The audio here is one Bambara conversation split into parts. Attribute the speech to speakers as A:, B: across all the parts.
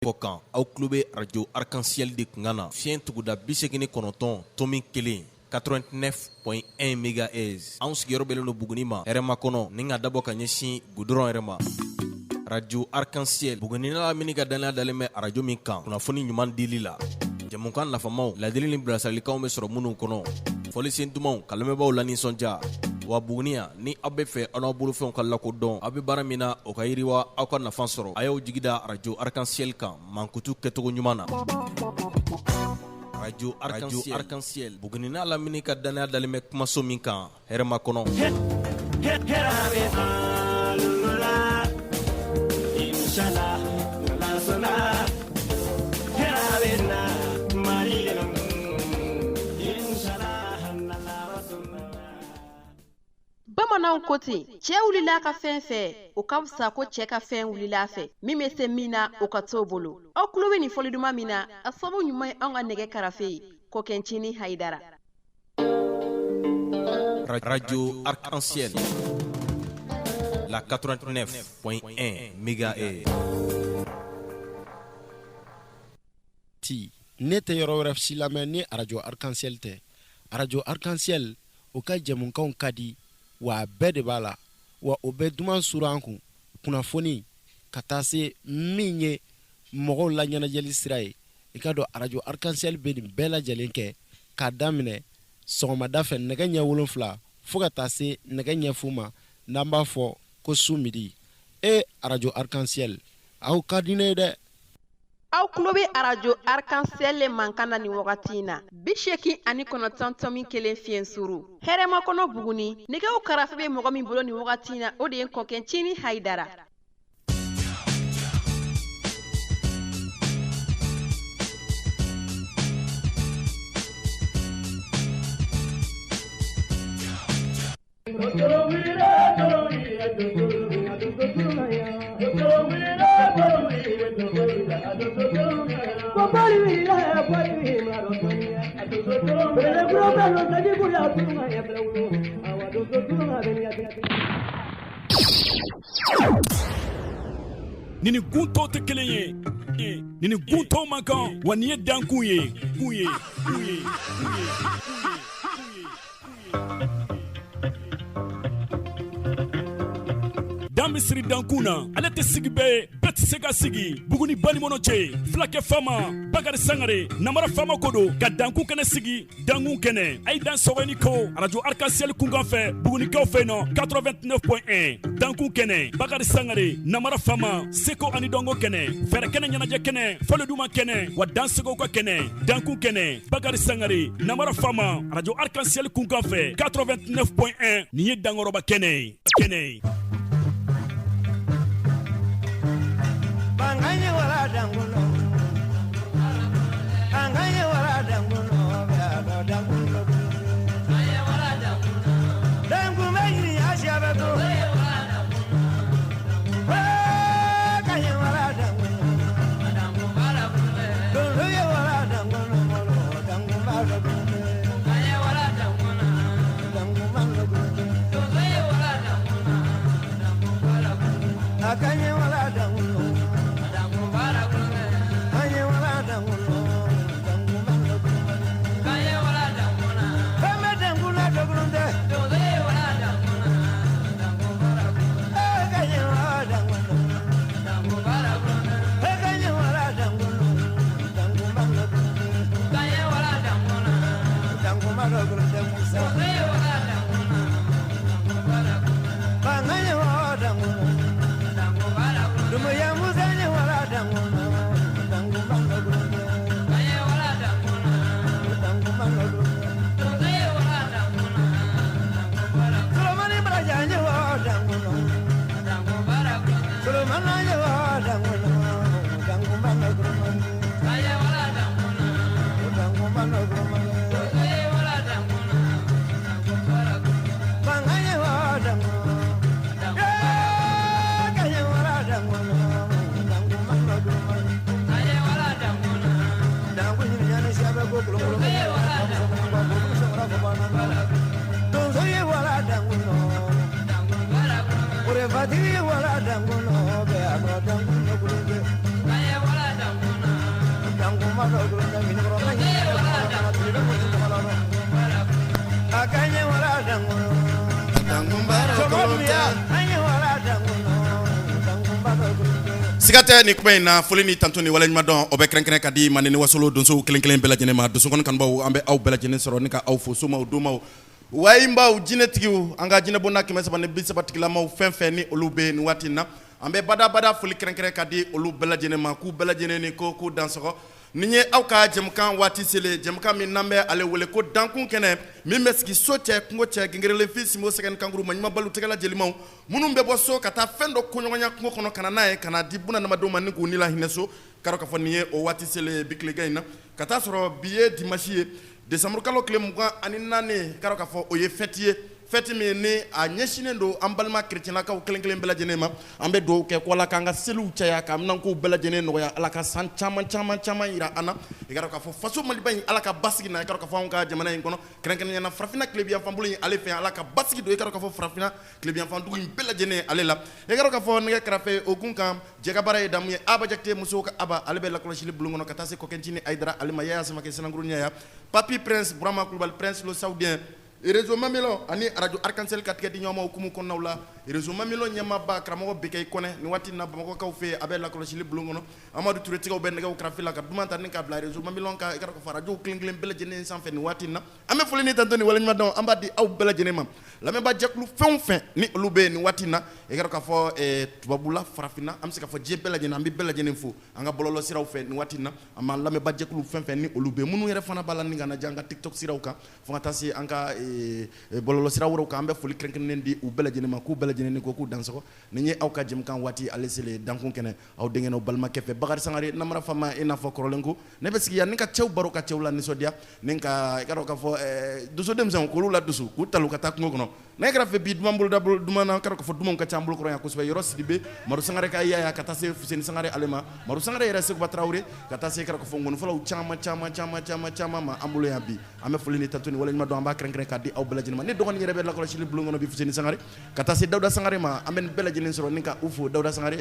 A: Kɔ kan aw tulo bɛ arajo Arc-en-Ciel de kunkan na fiɲɛ tuguda 89.1 89.1 mégahertz anw sigiyɔrɔ bɛnnen don Buguni ma hɛrɛma kɔnɔ ni ka dabɔ ka ɲɛsin goudron yɛrɛ ma arajo Arc-en-Ciel Buguni n'a lamini ka danaya dalen bɛ arajo min kan kunnafoni ɲuman dili la jɛmukan nafamaw ladili ni bilasiralikanw bɛ sɔrɔ minnu kɔnɔ fɔlisen dumanw ka lamɛnbaaw lanisɔndiya wa Buguni yan ni aw bɛ fɛ aw n'aw bolofɛnw ka lakodɔn aw bɛ baara min na o ka yiriwa aw ka nafa sɔrɔ a y'aw jigi da arajo Arc-en-Ciel kan mankutu kɛcogo ɲuman na arajo Arc-en-Ciel Buguni n'a lamini ka danaya dalen bɛ kumaso min kan hɛrɛma kɔnɔ.
B: Bamananw ko ten cɛ wulila a ka fɛn fɛ o ka fisa ko cɛ ka fɛn wulila a fɛ min bɛ se min na o ka t'o bolo aw tulo bɛ nin fɔli duman min na a sababu ɲuman ye anw ka nɛgɛ karafe ye Kɔkɛncinin Hayidara.
A: Radio Arc-en-Ciel la 89.1 mégahertz.
C: Ti ne tɛ yɔrɔ wɛrɛ si lamɛn ni arajo Arc-en-Ciel tɛ arajo Arc-en-Ciel o ka jɛmukanw ka di wa a bɛɛ de b'a la wa o bɛ duman suru an kun kunnafoni ka taa se min ye mɔgɔw laɲɛnajɛli sira ye i k'a dɔn arajo Arc-en-Ciel bɛ nin bɛɛ lajɛlen kɛ k'a daminɛ sɔgɔmada fɛ nɛgɛ ɲɛ wolonfila fo ka taa se nɛgɛ ɲɛ fu ma n'an b'a fɔ ko su midi e arajo Arc-en-Ciel aw ka di ne ye dɛ.
B: Aw tulo bɛ arajo Arc-en-Ciel le mankan na nin wagati in na 89.1 fiɲɛ suru hɛrɛma kɔnɔ Buguni nɛgɛw karafe bɛ mɔgɔ min bolo nin wagati in na o de ye Kɔkɛncinin Hayidara.
D: Ni ni gun tɔw tɛ kelen ye ni ni gun tɔw man kan wa nin ye dankun ye kun ye kun ye kun ye. Dan bɛ siri dankun na ale tɛ sigi bɛɛ ye bɛɛ tɛ se ka sigi Buguni banikɔnɔ cɛ fulakɛ faama Bakari Sangare namara faama ko don ka dankun kɛnɛ sigi dankun kɛnɛ a ye dan sɔgɔ ni ko arajo Arc-en-Ciel kunkan fɛ Bugunikaw fɛ nɔ 89.1 dankun kɛnɛ Bakari Sangare namara faama seko ani dɔnko kɛnɛ fɛɛrɛ kɛnɛ ɲɛnajɛ kɛnɛ fɔli duman kɛnɛ wa dansegow ka kɛnɛ dankun kɛnɛ Bakari Sangare namara faama arajo Arc-en-Ciel kunkan fɛ 89.1 nin ye dankɔrɔba kɛnɛ ye kɛnɛ ye.
E: Siga tɛ nin kuma in na. Foli ni tanto ni waleɲuman dɔn, o bɛ kɛrɛnkɛrɛn ka di Manden ni Wasolo donsow kelen kelen bɛɛ lajɛlen ma. Donsokɔni kanubaw, an bɛ aw bɛɛ lajɛlen sɔrɔ ni ka aw fo, somaw, domaw, wayimbaw, jinɛtigiw, an ka jinɛbonda 330 tigilamaw, fɛn fɛn ni olu bɛ nin waati in na, an bɛ badabada foli kɛrɛnkɛrɛn ka di olu bɛɛ lajɛlen ma, k'u bɛɛ lajɛlen ni ko k'u dansɔgɔ. Nin ye aw ka jɛmukan waati selen, jɛmukan min n'an bɛ ale wele ko dankun kɛnɛ, min bɛ sigi so cɛ, kungo cɛ, gingerelenfin, sinbo, sɛgɛni, kankuru, maɲuman, balu tɛgɛla jelimaw, minnu bɛ bɔ so ka taa fɛn dɔ koɲɔgɔnya kungo kɔnɔ ka na n'a ye, ka na di bunadamadenw ma ni k'u ni la hinɛ so. K'a dɔn k'a fɔ nin ye o waati selen ye bi tilegan in na, ka taa sɔrɔ bi ye dimanche ye, décembre kalo tile 24. K'a dɔn k'a fɔ o ye fête ye, fête min ni a ɲɛsinnen don an balima kerecɛnlakaw kelen kelen bɛɛ lajɛlen ma. An bɛ dugawu kɛ ko Ala k'an ka seliw caya, k'an kow bɛɛ lajɛlen nɔgɔya, Ala ka san caman caman caman yira an na. I k'a dɔn k'a fɔ faso Maliba in, Ala ka basigi na. I k'a dɔn k'a fɔ anw ka jamana in kɔnɔ, kɛrɛnkɛrɛnnenya la farafinna tilebinyanfan bolo in ale fɛ, Ala ka basigi don i k'a dɔn k'a fɔ farafinna tilebinyanfan dugu in bɛɛ lajɛlen ale la. I k'a dɔn k'a fɔ nɛgɛ kɛrɛfɛ o kun kan, jɛkabaara ye damu ye. Aba Jakite, musow ka Aba, ale bɛ lakɔlɔsili bulon kɔnɔ, ka taa se Kɔkɛncini Ayidara ale ma, Yaya Samakɛ, Sanakuruɲaya, Papi Prince, Burama Kulubali, Prince le Saoudien. Réseau Mamelon ani radio Arc-en-Ciel ka tigɛ di ɲɔgɔn ma hukumu kɔnɔnaw la. Réseau Mamelon ɲɛmaaba, karamɔgɔ Bekɛyi Kɔnɛ, nin waati in na Bamakɔkaw fɛ yen, a bɛ lakɔlɔsili bulon kɔnɔ. Amadu Ture tigiw bɛ nɛgɛw karafe la ka duman ta ni k'a bila réseau Mamelon kan, i k'a dɔn k'a fɔ radio kelen kelen bɛɛ lajɛlen sanfɛ nin waati in na. An bɛ foli ni tanto ni waleɲuman dɔn, an b'a di aw bɛɛ lajɛlen ma, lamɛnbaa jɛkulu fɛn o fɛn ni olu bɛ yen nin waati in na. I k'a dɔn k'a fɔ tubabula, farafinna, an bɛ se k'a fɔ diɲɛ bɛɛ lajɛlen, an bɛ bɛɛ lajɛlen fo an ka bɔlɔlɔ siraw fɛ nin waati in na. An b'an lamɛnbaa jɛkulu fɛn fɛn ni olu bɛ, minnu yɛrɛ fana b'a la ni ka na an ka TikTok siraw kan, fo ka taa se an ka bɔlɔlɔ sira wɛrɛw kan, an bɛ foli kɛrɛnkɛrɛnnen di u bɛɛ lajɛlen ma, k'u bɛɛ lajɛlen ni ko k'u dansɔgɔ. Nin ye aw ka jɛmukan waati ale selen, dankun kɛnɛ, aw denkɛ n'aw balimakɛ fɛ, Bakari Sangare, namara faama, i n'a fɔ kɔrɔlen ko ne bɛ sigi yan ni ka cɛw baro, ka cɛw la nisɔndiya, ni ka i ka dɔn k'a fɔ donso denmisɛnw k'olu la dusu, k'u talu ka taa kungo kɔnɔ. Nɛgɛ kɛrɛfɛ bi duman boloda duman na, k'a dɔn k'a fɔ dumanw ka ca an bolo kɔrɔ yan kosɛbɛ. Yɔrɔ Sidibe, Madu Sangare ka yaya, ka taa se Fuseni Sangare ale ma, Madu Sangare yɛrɛ, Seguba Tarawele, ka taa se k'a dɔn k'a fɔ ngɔnifɔlaw caman caman caman caman caman ma an bolo yan bi. An bɛ foli ni tanto ni waleɲuman dɔn, an b'a kɛrɛnkɛrɛn k'a di aw bɛɛ lajɛlen ma. Ne dɔgɔnin yɛrɛ bɛ lakɔlɔsili bulon kɔnɔ bi, Fuseni Sangare, ka taa se Dawuda Sangare ma. An bɛ nin bɛɛ lajɛlen sɔrɔ ni ka u fo. Dawuda Sangare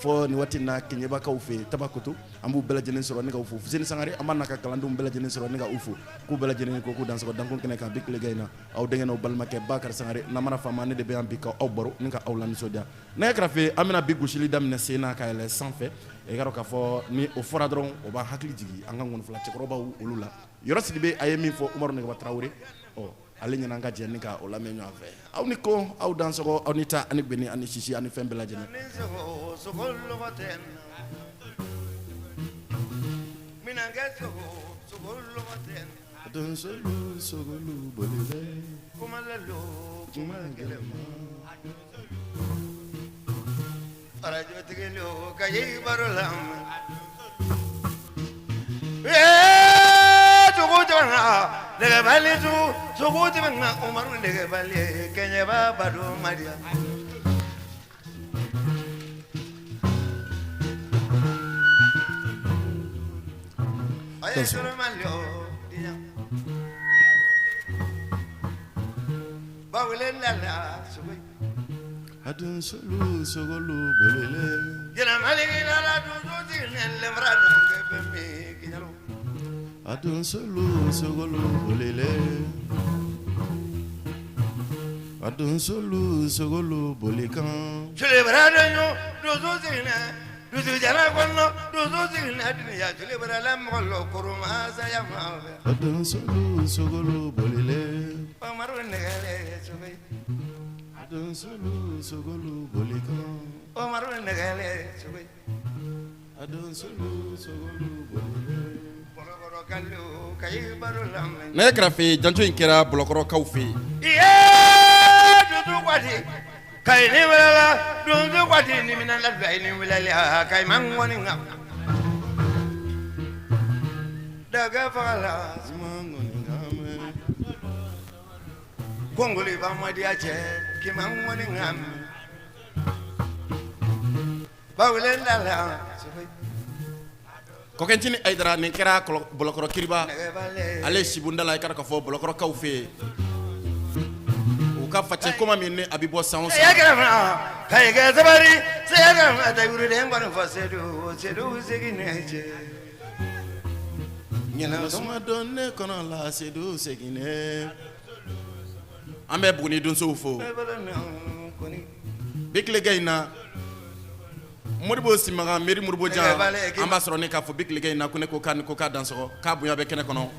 E: fɔ nin waati in na Keɲebakaw fɛ yen, Tabakoto, an b'u bɛɛ lajɛlen sɔrɔ ni ka u fo. Fuseni Sangare, an b'a n'a ka kalandenw bɛɛ lajɛlen sɔrɔ ni ka u fo, k'u bɛɛ lajɛlen ko k'u dansɔgɔ dankun kɛnɛ kan bi tilegan in na. Aw denkɛ n'aw balimakɛ Bakari Sangare, namara faama, ne de bɛ yan bi ka aw baro ni ka aw lanisɔndiya. Nɛgɛ kɛrɛfɛ, an bɛna bi gosili daminɛ sen na ka yɛlɛ sanfɛ. I k'a dɔn k'a fɔ ni o fɔra dɔrɔn, o b'an hakili jigin an ka ngɔnifɔla cɛkɔrɔbaw olu la. Yɔrɔ Sidibe, a ye min fɔ Umaru Nɛgɛba Tarawele, ɔ ale ɲɛna, an ka jɛ ni ka o lamɛn ɲɔgɔn fɛ. Aw ni ko aw dansɔgɔ, aw ni ta ani gbeni ani sisi ani fɛn bɛɛ lajɛlen. Donsolu sogolu bolile kuma gɛlɛma.
F: Arajotigi ka yi baro la dugu nɛgɛbali sogo na Umaru nɛgɛbali kɛɲɛba bado Maria. A ye ba wele la sogo.
E: Donsolu sogolu bolile. Donsolu sogolu bolile. Donsolu sogolu bolikan.
F: Dusu jara kɔnɔ dusu sigilen dunya jelibarala mɔgɔ koromasa ma fɛ.
E: Donsolu sogolu bolile.
F: Umaru nɛgɛle sogo.
E: Donsolu sogolu bolikan.
F: Umaru nɛgɛle sogo.
E: Donsolu sogolu bolile.
F: Bɔlɔkɔrɔ ka yi baro lamɛn.
E: Nɛgɛ kɛrɛfɛ, janto in kɛra Bɔlɔkɔrɔkaw fɛ yen.
F: Iye dusu kwati kayi ni wulila dusu kwati ni mina la ni wulila kayi ma ŋɔni kan daga faga la kongoli ba madiya cɛ k'i ma ŋɔni kan ba wele la la.
E: Kɔkɛncinin Ayidara, nin kɛra Bɔlɔkɔrɔ Kiriba, ale sibunda la. I ka fɔ Bɔlɔkɔrɔkaw fɛ yen, u ka facɛ koma min ni a bɛ bɔ san o san.
F: Kayi kɛ sabali sɛgɛ ta yuruden kɔni fɔ sedu sedu segin ne cɛ.
E: Ɲɛna suma don ne kɔnɔ la Sedu seginnen. An bɛ Buguni donsow fo. Bi tilegan in na Modibo Simaga Meri Modibo Jan an b'a sɔrɔ ne k'a fɔ bi tilegan in na ko ne ko k'a ni ko k'a dansɔgɔ k'a bonya bɛ kɛnɛ kɔnɔ.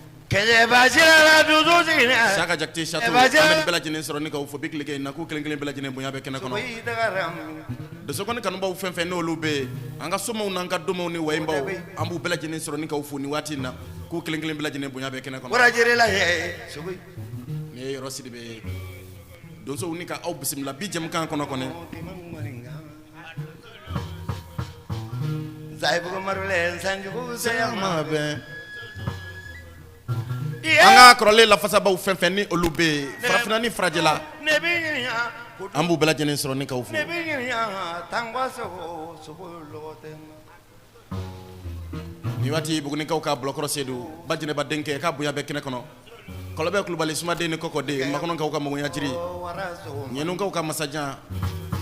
E: Saka Jakite Satu an bɛ bɛɛ lajɛlen sɔrɔ ni k'aw fo bi tilegan in na k'u kelen kelen bɛɛ lajɛlen bonya bɛ kɛnɛ kɔnɔ. Donsokɔni kanubaw fɛn fɛn n'olu bɛ yen an ka somaw n'an ka domaw ni wayibaw an b'u bɛɛ lajɛlen sɔrɔ ni k'aw fo nin waati in na k'u kelen kelen bɛɛ lajɛlen bonya bɛ kɛnɛ kɔnɔ. Nin ye Yɔrɔ Sidibe ye donsow ni ka aw bisimila bi jɛmukan kɔnɔ kɔni. An ka kɔrɔlen lafasabaw fɛn fɛn ni olu bɛ yen farafinna ni farajɛla an b'u bɛɛ lajɛlen sɔrɔ ni k'aw fo. Nin waati Bugunikaw ka Bulɔkɔrɔ Sedu ba Jɛnɛba denkɛ k'a bonya bɛ kɛnɛ kɔnɔ Kɔlɔbɛ Kulubali Sumaden ni Kɔkɔden Makɔnɔkaw ka magoɲɛ jiri Ɲɛnunkaw ka masajan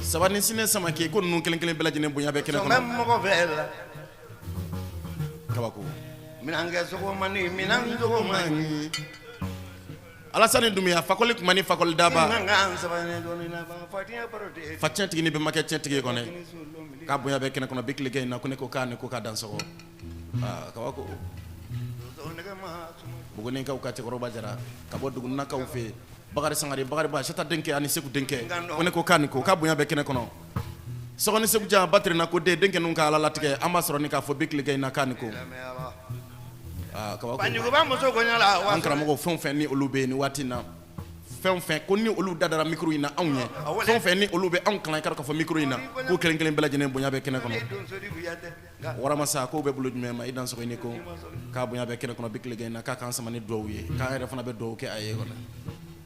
E: Saba ni Sinɛ Samakɛ ko ninnu kelen kelen bɛɛ lajɛlen bonya bɛ kɛnɛ kɔnɔ kabako Alasani Dunbiya Fakɔli kuma ni Fakɔli daba fa tiɲɛtigi ni bɛnbakɛ tiɲɛtigi ye kɔnɛ k'a bonya bɛ kɛnɛ kɔnɔ bi tilegan in na ko ne ko k'a ni ko k'a dansɔgɔ aa kabako Bugunikaw ka cɛkɔrɔba Jara ka bɔ Duguninakaw fɛ yen Bakari Sangare Bakari Ba Sata denkɛ ani Segu denkɛ ko ne ko k'a ni ko k'a bonya bɛ kɛnɛ kɔnɔ Sɔgɔni Segu Jan Batirina ko den denkɛ ninnu ka Ala latigɛ an b'a sɔrɔ ni k'a fɔ bi tilegan in na k'a ni ko kabako an karamɔgɔ fɛn o fɛn ni olu bɛ yen nin waati in na fɛn o fɛn ko ni olu da dara micro in na anw ye fɛn o fɛn ni olu bɛ anw kalan i ka k'a fɔ micro in na k'u kelen kelen bɛɛ lajɛlen bonya bɛ kɛnɛ kɔnɔ waramasa k'o bɛ bolo jumɛn ma i dansɔgɔ i ni ko k'a bonya bɛ kɛnɛ kɔnɔ bi tilegan in na k'a k'an sama ni dugawu ye k'an yɛrɛ fana bɛ dugawu kɛ a ye kɔnɔ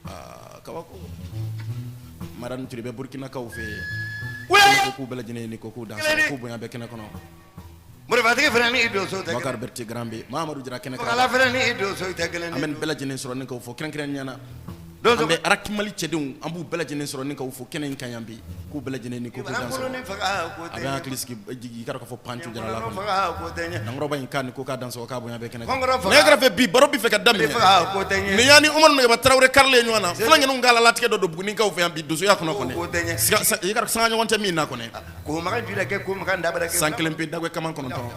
E: aa kabako Madani Ture bɛ Burukinakaw fɛ yen k'u bɛɛ lajɛlen ni ko k'u dansɔgɔ k'u bonya bɛ kɛnɛ kɔnɔ
F: Moribatigi fana ni donso tɛ
E: Bakari Berete Garambe Mahamadu Jara kɛnɛ kan
F: Fagala fana ni donso tɛ kelen
E: an bɛ nin bɛɛ lajɛlen sɔrɔ ni k'aw fo kɛrɛnkɛrɛnnenya na an bɛ Arakimali cɛdenw an b'u bɛɛ lajɛlen sɔrɔ ni k'aw fo kɛnɛ in kan yan bi k'u bɛɛ lajɛlen ni ko k'u dansɔgɔ a bɛ hakili sigi jigin i ka dɔn k'a fɔ Pancu Jara la kɔni nankɔrɔba in k'a ni ko k'a dansɔgɔ k'a bonya bɛ kɛnɛ kan nɛgɛ kɛrɛfɛ bi baro bɛ fɛ ka daminɛ nin y'an ni Umaru Nɛgɛba Tarawele karilen ɲɔgɔn na fulankɛninw ka Ala latigɛ dɔ don Bugunikaw fɛ yan bi donsoya kɔnɔ kɔni i ka sanga ɲɔgɔn tɛ min na kɔni
F: Ko makan jula kɛ ko makan dabara kɛ
E: san kelen pe dagɛ kaman kɔnɔntɔn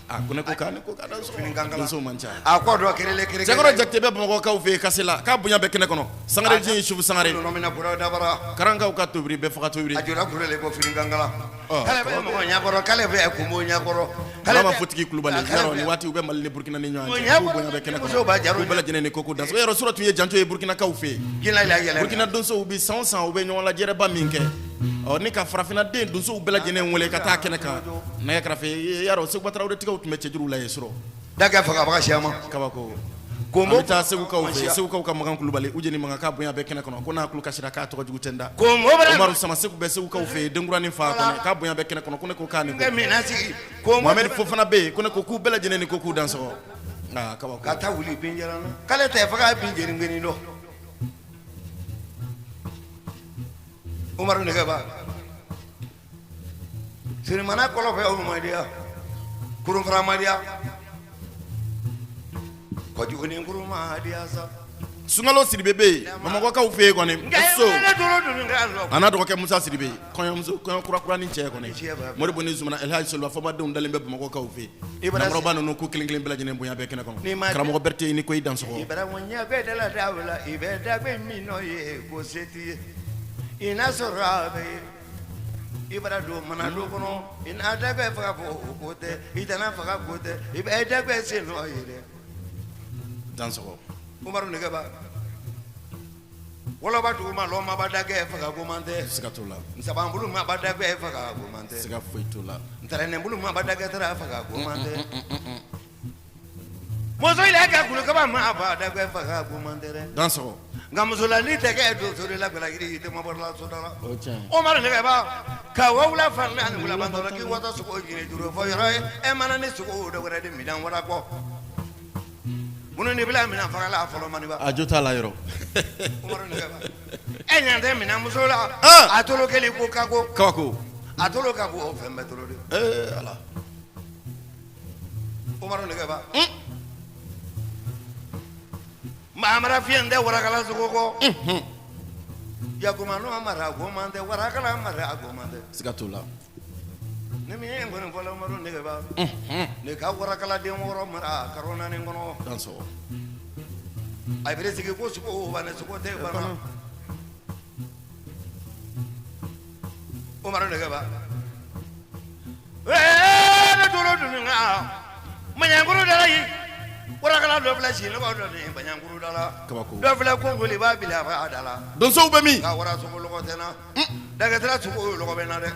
E: a ko ne ko k'a ni ko k'a dansɔgɔ donsow man ca
F: a kɔ dɔ kelen kelen
E: Cɛkɔrɔ Jakite bɛ Bamakɔkaw fɛ yen Kasela k'a bonya bɛ kɛnɛ kɔnɔ Sangare Jin Yusufu Sangare
F: mina kura dabara
E: Karankaw ka tobiri bɛɛ faga tobiri
F: a jɔra kurele ko fini kankala k'ale bɛ mɔgɔ ɲɛkɔrɔ k'ale bɛ kunbo ɲɛkɔrɔ
E: Karama Fotigi Kulubali yarɔ nin waati u bɛ Mali ni Burukina ni ɲɔgɔn cɛ k'u bonya bɛ kɛnɛ kɔnɔ k'u bɛɛ lajɛlen ni ko k'u dansɔgɔ yarɔ surɔ tun ye janto ye Burukinakaw fɛ yen Burukina donsow bi san o san u bɛ ɲɔgɔn lajɛrɛba min kɛ ɔ ni ka farafinna den donsow bɛɛ lajɛlen wele ka taa kɛnɛ kan nɛgɛ kɛrɛfɛ yarɔ Seguba Tarawele tigiw tun bɛ cɛjuruw la yen surɔ
F: dakɛ fagabaga siyama
E: kabako an bɛ taa Segukaw fɛ Segukaw ka Makan Kulubali u jeni Makan k'a bonya bɛ kɛnɛ kɔnɔ ko n'a tulo kasira k'a tɔgɔ jugu tɛ n da Umaru Samaseku bɛ Segukaw fɛ yen denkuranin fa kɔnɛ k'a bonya bɛ kɛnɛ kɔnɔ ko ne ko k'a ni ko Mohamed Fofana bɛ yen ko ne ko k'u bɛɛ lajɛlen ni ko k'u dansɔgɔ nka kabako
F: ka taa wuli bin jalan na k'ale tɛ faga bin jeni geni dɔ Umaru Nɛgɛba Sirimana kɔlɔfɛ o ma diya kurunfara ma diya kojugu ni kurun ma diya sa
E: Sunkalo Sidibe bɛ yen Bamakɔkaw fɛ yen kɔni so a n'a dɔgɔkɛ Musa Sidibe kɔɲɔmuso kɔɲɔ kura kuranin cɛ kɔni Moribo ni Zumana Elhaji Soliba fɔbadenw dalen bɛ Bamakɔkaw fɛ yen nankɔrɔba ninnu ko kelen kelen bɛɛ lajɛlen bonya bɛ kɛnɛ kɔnɔ karamɔgɔ Berete i ni ko i dansɔgɔ
F: i bɛ da la da la i bɛ da min nɔ ye ko se t'i ye i n'a sɔrɔ a bɛ ye i bara don mana du kɔnɔ i n'a dagɛ faga fɔ o ko tɛ i tɛna faga ko tɛ i bɛ dagɛ sen nɔ ye dɛ
E: dansɔgɔ
F: Umaru Nɛgɛba wɔlɔba duguma lɔmaba dagɛ faga ko man tɛ
E: siga t'o la
F: nsabanbulu maba dagɛ faga ko man tɛ
E: siga foyi t'o la
F: ntɛrɛnɛnbulu maba dagɛ tara faga ko man tɛ muso yɛrɛ ka kulukaba ma fa dagɛ faga ko man tɛ dɛ
E: dansɔgɔ
F: nka musolali tɛ kɛ donso de la galagiri tɛ mabɔla soda la
E: o tiɲɛ
F: Umaru Nɛgɛba ka wawula fan naani wulabantɔ k'i wata sogo ɲini juru fɔ yɔrɔ ye e mana ni sogo dɔ wɛrɛ di minɛn wɛrɛ kɔ minnu ni bila minɛn faga la fɔlɔ maniba
E: a jo t'a la yɔrɔ
F: Umaru Nɛgɛba e ɲɛ tɛ minɛn muso la a tolo kelen ko kako
E: kabako
F: a tolo kako o fɛn bɛɛ tolo de
E: ee ala
F: Umaru Nɛgɛba Maa mara fiɲɛ tɛ warakala sogo kɔ. Jakuma n'o mara goman tɛ warakala mara goman tɛ.
E: Siga t'o la.
F: Ni min ye nkɔni fɔlɔ Umaru Negeba. Ne ka warakala den 6 mara karo 4 kɔnɔ.
E: Dansɔgɔ.
F: A bɛ sigi ko sogo banna sogo tɛ banna. Umaru Negeba. Ee ne tolo dun kan maɲankuru dala yen warakala dɔ filɛ sinɔgɔ dɔ ni baɲankuru dala.
E: Kabako.
F: Dɔ filɛ kongoli b'a bila a da la.
E: Donsow bɛ min?
F: Ka wara sogo lɔgɔ tɛ n na. Dagɛtɛra sogo lɔgɔ bɛ n na dɛ.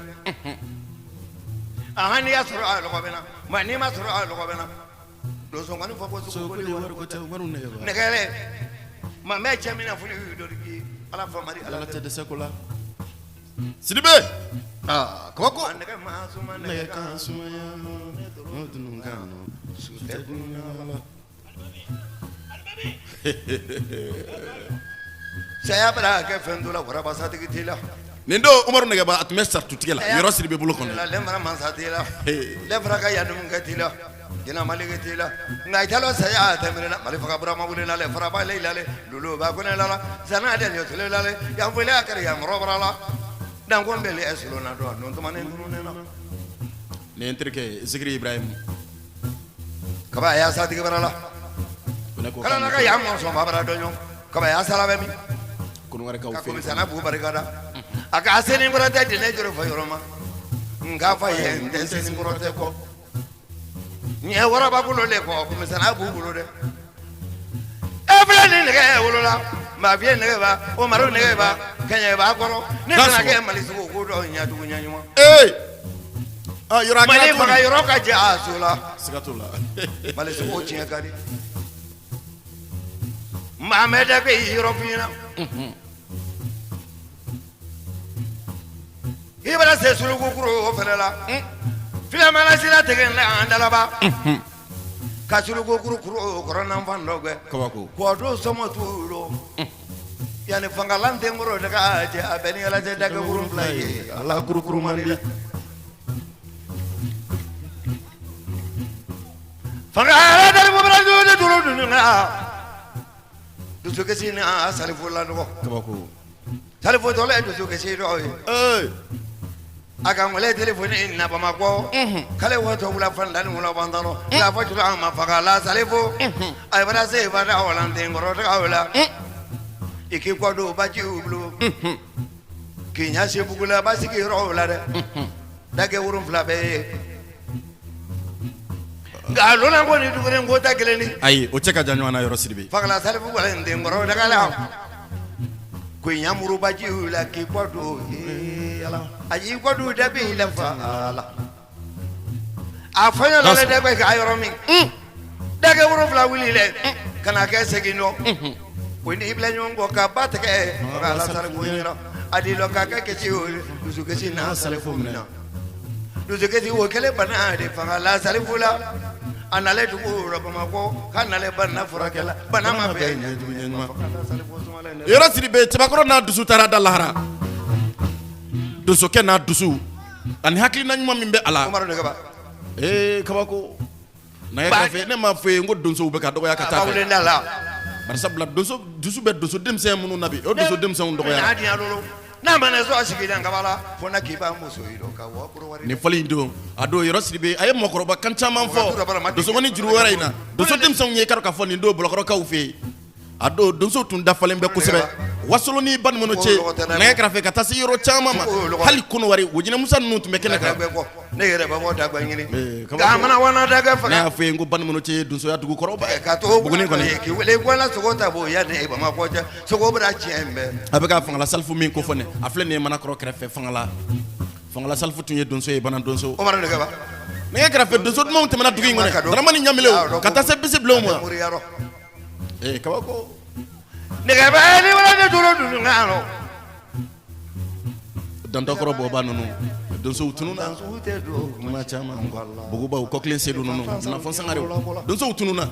F: Ahan n'i y'a sɔrɔ a lɔgɔ bɛ n na nka n'i ma sɔrɔ a lɔgɔ bɛ n na. Donso kɔni fɔ ko sogo koli wari
E: ko tɛ Umaru Negeba.
F: Nɛgɛrɛ maa mɛ cɛ min na foli dɔ di ala famari
E: Ala
F: ala
E: tɛ
F: tɛ
E: dɛsɛ ko la. Sidibe. Aa kabako.
F: Nɛgɛ ma suma
E: Nɛgɛ
F: nɛgɛ
E: kan
F: kan
E: sumaya. N'o dunu kan nɔ. Su tɛ dunya la.
F: Saya bara kɛ fɛn dɔ la warabasatigi t'i la.
E: Nin don Umaru Negeba a tun bɛ saritutigɛ la Yɔrɔ Sidibe bolo kɔnɔ.
F: Lɛ fana mansa t'i la. Lɛ fana ka yanumukɛ t'i la. Jɛnɛ malike t'i la. Nka i t'a saya tɛmɛna la mali faga burama wuli la lɛ faraba le la lɛ lolo ba kɔnɛ la la sanna de ɲɔ tule la lɛ yan foli a kɛra yan kɔrɔ bara la danko bɛɛ lɛ solon na dɔn nɔntɔmani tuma ne tunun na.
E: Nin ye n terikɛ Zikiri Ibrahim.
F: Kaba a y'a satigi bara la.
E: Ko ne ko
F: Kala na ka yan mɔnsɔn ba bara dɔn kaba y'a sala bɛ min.
E: Konowarikaw
F: Ka
E: fɛ yen.
F: komisana b'u barika da. A ka seni kɔrɔ tɛ dɛnɛ joro fɔ yɔrɔ ma. N k'a fɔ ye n tɛ seni kɔrɔ tɛ kɔ. N ye waraba bolo le kɔ komisana b'u bolo dɛ. E filɛ ni nɛgɛ wolola. Maa fiyɛ nɛgɛ ba, o maro nɛgɛ ba, kɛɲɛ b'a kɔrɔ. Ne kana kɛ Mali sogo ko dɔ ɲajugu ɲaɲuman.
E: Ee! Ah, yɔrɔ a kɛra
F: Mali
E: cogo
F: faga
E: di?
F: yɔrɔ ka jɛ a so la.
E: Siga t'o la.
F: Mali sogo tiɲɛ ka di. Maa mɛ da bɛ yɔrɔ f'i ɲɛna. I bɛna se suruku kuru o fɛnɛ la. Filamana sira tigɛ na an dalaba. Ka suruku kuru kuru o kɔrɔ nanfan dɔ gɛ.
E: Kabako.
F: Kɔdon sɔmɔ t'u yanni fangalan tɛ n kɔrɔ de ka jɛ a bɛɛ ni ala cɛ dakɛ kurun fila ye.
E: Ala kurukuru man di.
F: Fanga ala dali mo bara jo de duru dunu na. Dusukasi ni a salifo la nɔgɔ.
E: Kabako.
F: Salifo tɔlɛ ye dusukasi dɔ ye.
E: Ee!
F: A ka wele telefɔni na Bamakɔ. K'ale wɔtɔ wula fan da ni wula bantanɔ. K'a fɔ juru an ma faga la salifo. A bara se ba da walan kɔrɔ tagaw la. I k'i kɔ don bajiw bolo. K'i ɲɛsin bugula ba sigi yɔrɔw la dɛ. Dakɛ 7 bɛɛ ye. Nka a lonna ko ni duguni ko tɛ kelen ni.
E: Ayi, o cɛ ka jan ɲɔgɔn na Yɔrɔ Sidibe.
F: Fagala salifu walen den kɔrɔ daga la. Ko ɲamuru bajiw la k'i kɔ don ee ala. A y'i kɔ don da b'i la fa ala. A fɔɲɔ lɔlɛ dɛ bɛ k'a yɔrɔ min. Dakɛ 7 wuli lɛ. Ka na kɛ segin dɔ. O ni bila ɲɔgɔn kɔ ka ba tigɛ. Fagala salifu ɲɛna. A di lɔ k'a kɛ kɛsi o dusukasi n'a salifu minɛ. Dusukasi o kɛlen bana de fagala salifu la. A nalen dugu la Bamakɔ k'a nalen bana furakɛ la bana ma bɛn ɲɛjugu ɲɛɲuman. Fagala salifu sumalen dɛ.
E: Yɔrɔ Sidibe cɛbakɔrɔ n'a dusu taara da lahara. Donsokɛ n'a dusu ani hakilina ɲuman min bɛ a la.
F: Umaru Negeba.
E: Ee kabako. Nɛgɛ kɛrɛfɛ ne m'a fɔ ye n ko donsow bɛ ka dɔgɔya ka taa fɛ.
F: Bawulen da la.
E: Bari sabula donso dusu bɛ donso denmisɛn minnu na bi o donso denmisɛnw
F: N'a
E: dɔgɔyara.
F: diya lolo. N'a mana so a sigilen kaba la fo na k'i b'a muso yi dɔn ka wa koro wari.
E: Nin fɔli in don a don Yɔrɔ Sidibe a ye mɔgɔkɔrɔba kan caman fɔ donsokɔni juru wɛrɛ in na donso denmisɛnw ye k'a fɔ nin don bɔlɔkɔrɔkaw fɛ yen a don donsow tun dafalen bɛ kosɛbɛ wasolon ni banikɔnɔ cɛ nɛgɛ kɛrɛfɛ ka taa se yɔrɔ caman ma hali Kɔnɔwari Wojinɛ Musa ninnu tun bɛ kɛnɛ kan.
F: Dagɛ kɔ. Ne yɛrɛ bɛ bɔ dagɛ ɲini.
E: Ee, kabako.
F: Nka a mana wana dagɛ
E: Ne
F: faga.
E: y'a fɔ ye n ko banikɔnɔ cɛ ye donsoya dugu kɔrɔba ye.
F: Ka to
E: Buguni kɔni
F: k'i wele gɔla sogo ta b'o yanni Bamakɔ cɛ sogo bɛna tiɲɛ bɛɛ.
E: a bɛ ka fangala salifu min ko fɔ nin a filɛ nin ye manakɔrɔ kɛrɛfɛ fangala fangala salifu tun ye donso ye bana donso.
F: Umaru Negeba.
E: Nɛgɛ kɛrɛfɛ donso dumanw tɛmɛna dugu in kɔnɔ Daramani Ɲamilew ka taa se Bisibilenw ma.
F: Muriyarɔ.
E: Ee kabako.
F: Nɛgɛba ni wala ne tolo dunu kan rɔ.
E: Dantɔkɔrɔ bɔba ninnu donsow tununna.
F: Donsow tɛ don
E: Kuma caman bugubaw kɔkilen sedu ninnu nafɔn sangarew donsow tununna.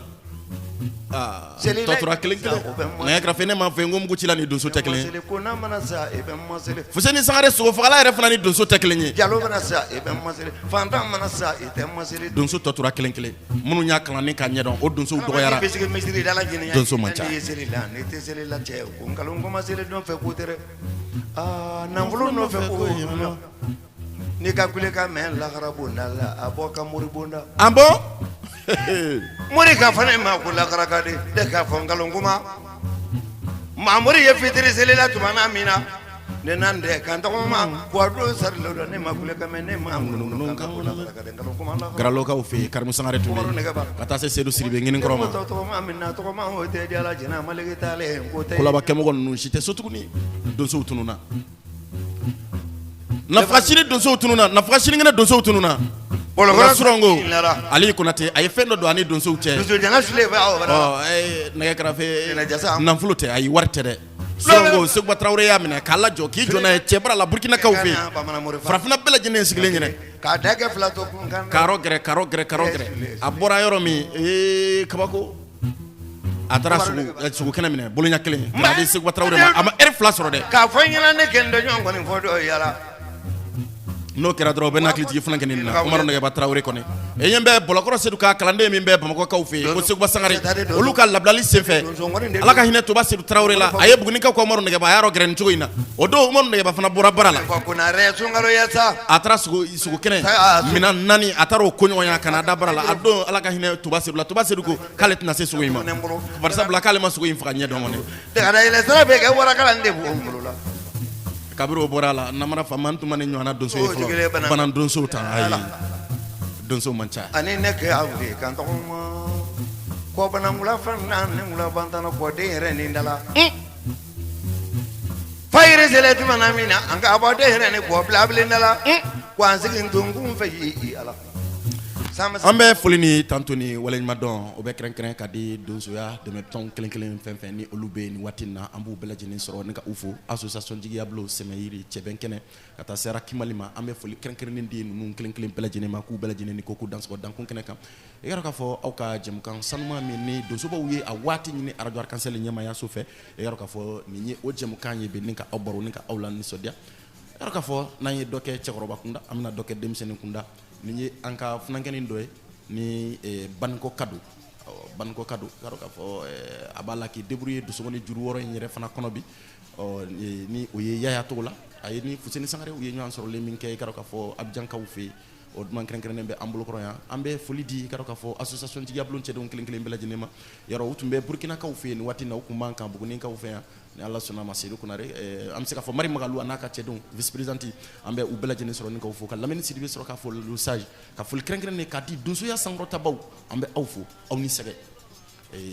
E: Tɔ tora kelen kelen. Nɛgɛ kɛrɛfɛ ne m'a fɔ n ko mugu cila ni donso tɛ kelen ye. Fuseni Sangare sogofagala yɛrɛ fana ni donso tɛ kelen ye. Donso tɔ tora kelen kelen. Minnu y'a kalan ni k'a ɲɛdɔn o donsow dɔgɔyara. Donso man ca.
F: Nafolo nɔfɛ ko n'i ka kulekan mɛn lahara bonda la a bɔ ka mori bonda.
E: Ah bon?
F: Mori ka fana ne ma ko lahara ka di ne k'a fɔ nkalon kuma maa mori ye fitiri seli la tuma na min na ne na tɛ kan tɔgɔ ma ko a don sari la ne ma kulekan mɛn ne ma ŋunuŋunu kan ko lahara ka di nkalon kuma la.
E: Garalokaw fɛ yen Karimu Sangare tun bɛ yen ka taa se Sedu Sidibe ŋininkɔrɔ ma.
F: Tɔgɔma min na tɔgɔma o tɛ di Ala jɛnɛ maliki taalen ko tɛ.
E: Kolaba kɛmɔgɔ ninnu si tɛ so tuguni donsow tununna. Nafaga sini donsow tununna nafaga sinikɛnɛ donsow tununna. Nka Surango Ali Konate a ye fɛn dɔ don ani donsow cɛ. Nɛgɛ kɛrɛfɛ nafolo tɛ ayi wari tɛ dɛ. Surango Seguba Tarawele y'a minɛ k'a lajɔ k'i jɔ n'a ye cɛbara la Burukinakaw fɛ yen. Farafinna bɛɛ lajɛlen sigilen ɲɛna. K'a gɛrɛ k'a gɛrɛ k'a gɛrɛ a bɔra yɔrɔ min ee kabako. A taara sogo kɛnɛ minɛ boloɲɛ kelen k'a di Seguba Tarawele ma a ma heure 2 sɔrɔ dɛ.
F: K'a fɔ n ɲɛna ne kɛ n dɔɲɔgɔn kɔni fɔ dɔ yala.
E: N'o kɛra dɔrɔn u bɛ n hakili jigin funankɛnin nin na Umaru Nɛgɛba Tarawele kɔni e ɲɛ bɛ Bɔlɔkɔrɔ Sedu ka kalanden min bɛ Bamakɔkaw fɛ yen ko Seguba Sangare olu ka labilali senfɛ Ala ka hinɛ Toba Sedu Tarawele la a ye Bugunikaw ka Umaru Nɛgɛba a y'a gɛrɛ nin cogo in na o don Umaru Nɛgɛba fana bɔra baara la a taara sogo kɛnɛ minɛn 4 a taara o koɲɔgɔnya ka na da bara la a don Ala ka hinɛ Toba Sedu la Toba Sedu ko k'ale tɛna se sogo in ma barisabula k'ale ma sogo in faga ɲɛ dɔn kɔni kabiri o bɔra a la namara faama n tun ma ni ɲɔgɔnna donso ye fɔlɔ bana donsow ta ayi donso man ca
F: ani ne kɛ aw de kan tɔgɔma kɔ banangula fan na ne ngula bantana kɔ den yɛrɛ nin da la fayiri sele tuma na min na an ka bɔ den yɛrɛ ni kɔ bila bilen da la ko an sigi n tunkun fɛ yi ala
E: An bɛ foli ni tanto ni waleɲumandɔn o bɛ kɛrɛnkɛrɛn ka di donsoya dɛmɛtɔn kelen kelen fɛn fɛn ni olu bɛ yen nin waati in na an b'u bɛɛ lajɛlen sɔrɔ ni ka u fo association jigiya bulon sɛmɛyiri cɛbɛn kɛnɛ ka taa se Arakimali ma an bɛ foli kɛrɛnkɛrɛnnen di ninnu kelen kelen bɛɛ lajɛlen ma k'u bɛɛ lajɛlen ni ko k'u dansɔgɔ dankun kɛnɛ kan i y'a dɔn k'a fɔ aw ka jɛmukan sanuma min ni donsobaw ye a waati ɲini arajo Arc-en-Ciel ɲɛmaayaso fɛ i y'a dɔn k'a fɔ nin ye o jɛmukan ye bi ni ka aw baro ni ka aw lanisɔndiya i y'a dɔn k'a fɔ n'an ye dɔ kɛ cɛkɔrɔba kunda an bɛna dɔ kɛ denmisɛnnin kunda Nin ye an ka funankɛnin dɔ ye ni Banikɔ ka don Banikɔ ka don k'a dɔn k'a fɔ a b'a la k'i débrouiller Dosokɔni juru wɔɔrɔ in yɛrɛ fana kɔnɔ bi ni o ye Yaya Togola a ye ni Fuseni Sangare u ye ɲɔgɔn sɔrɔlen min kɛ i k'a dɔn k'a fɔ Abijankaw fɛ yen o duman kɛrɛnkɛrɛnnen bɛ an bolokɔrɔ yan an bɛ foli di i k'a dɔn k'a fɔ association jigiya bulon cɛdenw kelen kelen bɛɛ lajɛlen ma yɔrɔ u tun bɛ Burukinakaw fɛ yen nin waati in na u tun b'an kan Bugunikaw fɛ yan Ni Ala sɔnna ma Sedu Konare an bɛ se k'a fɔ Mari Magalu a n'a ka cɛdenw vice présidente an bɛ u bɛɛ lajɛlen sɔrɔ ni k'aw fo ka Lamini Sidibe sɔrɔ k'a fo le sage ka foli kɛrɛnkɛrɛnnen k'a di donsoya sankɔrɔtabaw an bɛ aw fo aw ni sɛgɛ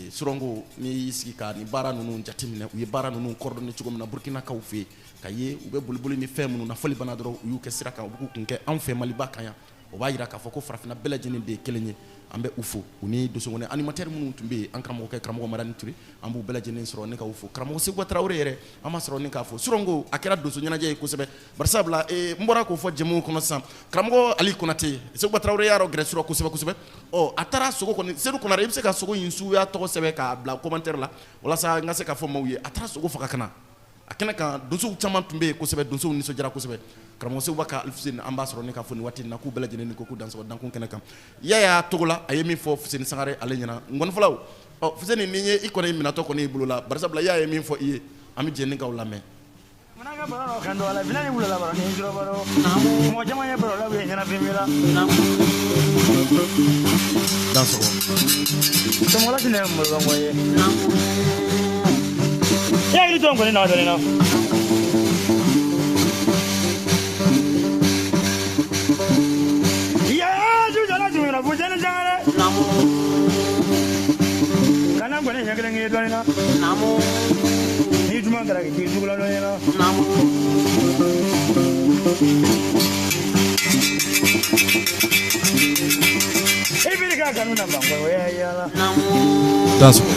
E: Surango n'i y'i sigi ka nin baara ninnu jateminɛ u ye baara ninnu coordonner cogo min na Burukinakaw fɛ yen ka ye u bɛ boliboli ni fɛn minnu na fɔli banna dɔrɔn u y'u kɛ sira kan u bɛ k'u kun kɛ anw fɛ Maliba kan yan o b'a jira k'a fɔ ko farafinna bɛɛ lajɛlen de ye kelen ye an bɛ u fo u ni dosokɔni animateur minnu tun bɛ yen an karamɔgɔkɛ karamɔgɔ Madani Ture an b'u bɛɛ lajɛlen sɔrɔ ni k'u fo karamɔgɔ Seguba Tarawele yɛrɛ an b'a sɔrɔ ni k'a fo Surango a kɛra donso ɲɛnajɛ ye kosɛbɛ barisabula n bɔra k'o fɔ jɛmu kɔnɔ sisan karamɔgɔ Ali Konate Seguba Tarawele y'a gɛrɛ surɔ kosɛbɛ kosɛbɛ ɔ a taara sogo kɔni Sedu Konare i bɛ se ka sogo in suguya tɔgɔ sɛbɛn k'a bila commentaire la walasa n ka se k'a fɔ maaw ye a taara sogo faga ka na a kɛnɛ kan donsow caman tun bɛ yen kosɛbɛ donsow nisɔndiyara kosɛbɛ karamɔgɔ Seguba ka Alifuseni an b'a sɔrɔ ni k'a fo nin waati in na k'u bɛɛ lajɛlen ni ko k'u dansɔgɔ dankun kɛnɛ kan Yaya Togola a ye min fɔ Fuseni Sangare ale ɲɛna ngɔnifɔlaw ɔ Fuseni ni ye i kɔni minɛtɔ kɔni i bolo la barisabula Yaya ye min fɔ i ye an bɛ jɛ ni k'aw lamɛn. Dansɔgɔ.
G: I hakili to n kɔni na dɔɔnin na. Yaa jujala jumɛn Fuseni Sangare. Kana kɔni ɲɛ kelen kɛ dɔɔnin na. Ni juma kɛra k'i jugula dɔɔnin na. I b'i ka kanu na bankɔ o y'a yala.
E: Dansɔgɔ.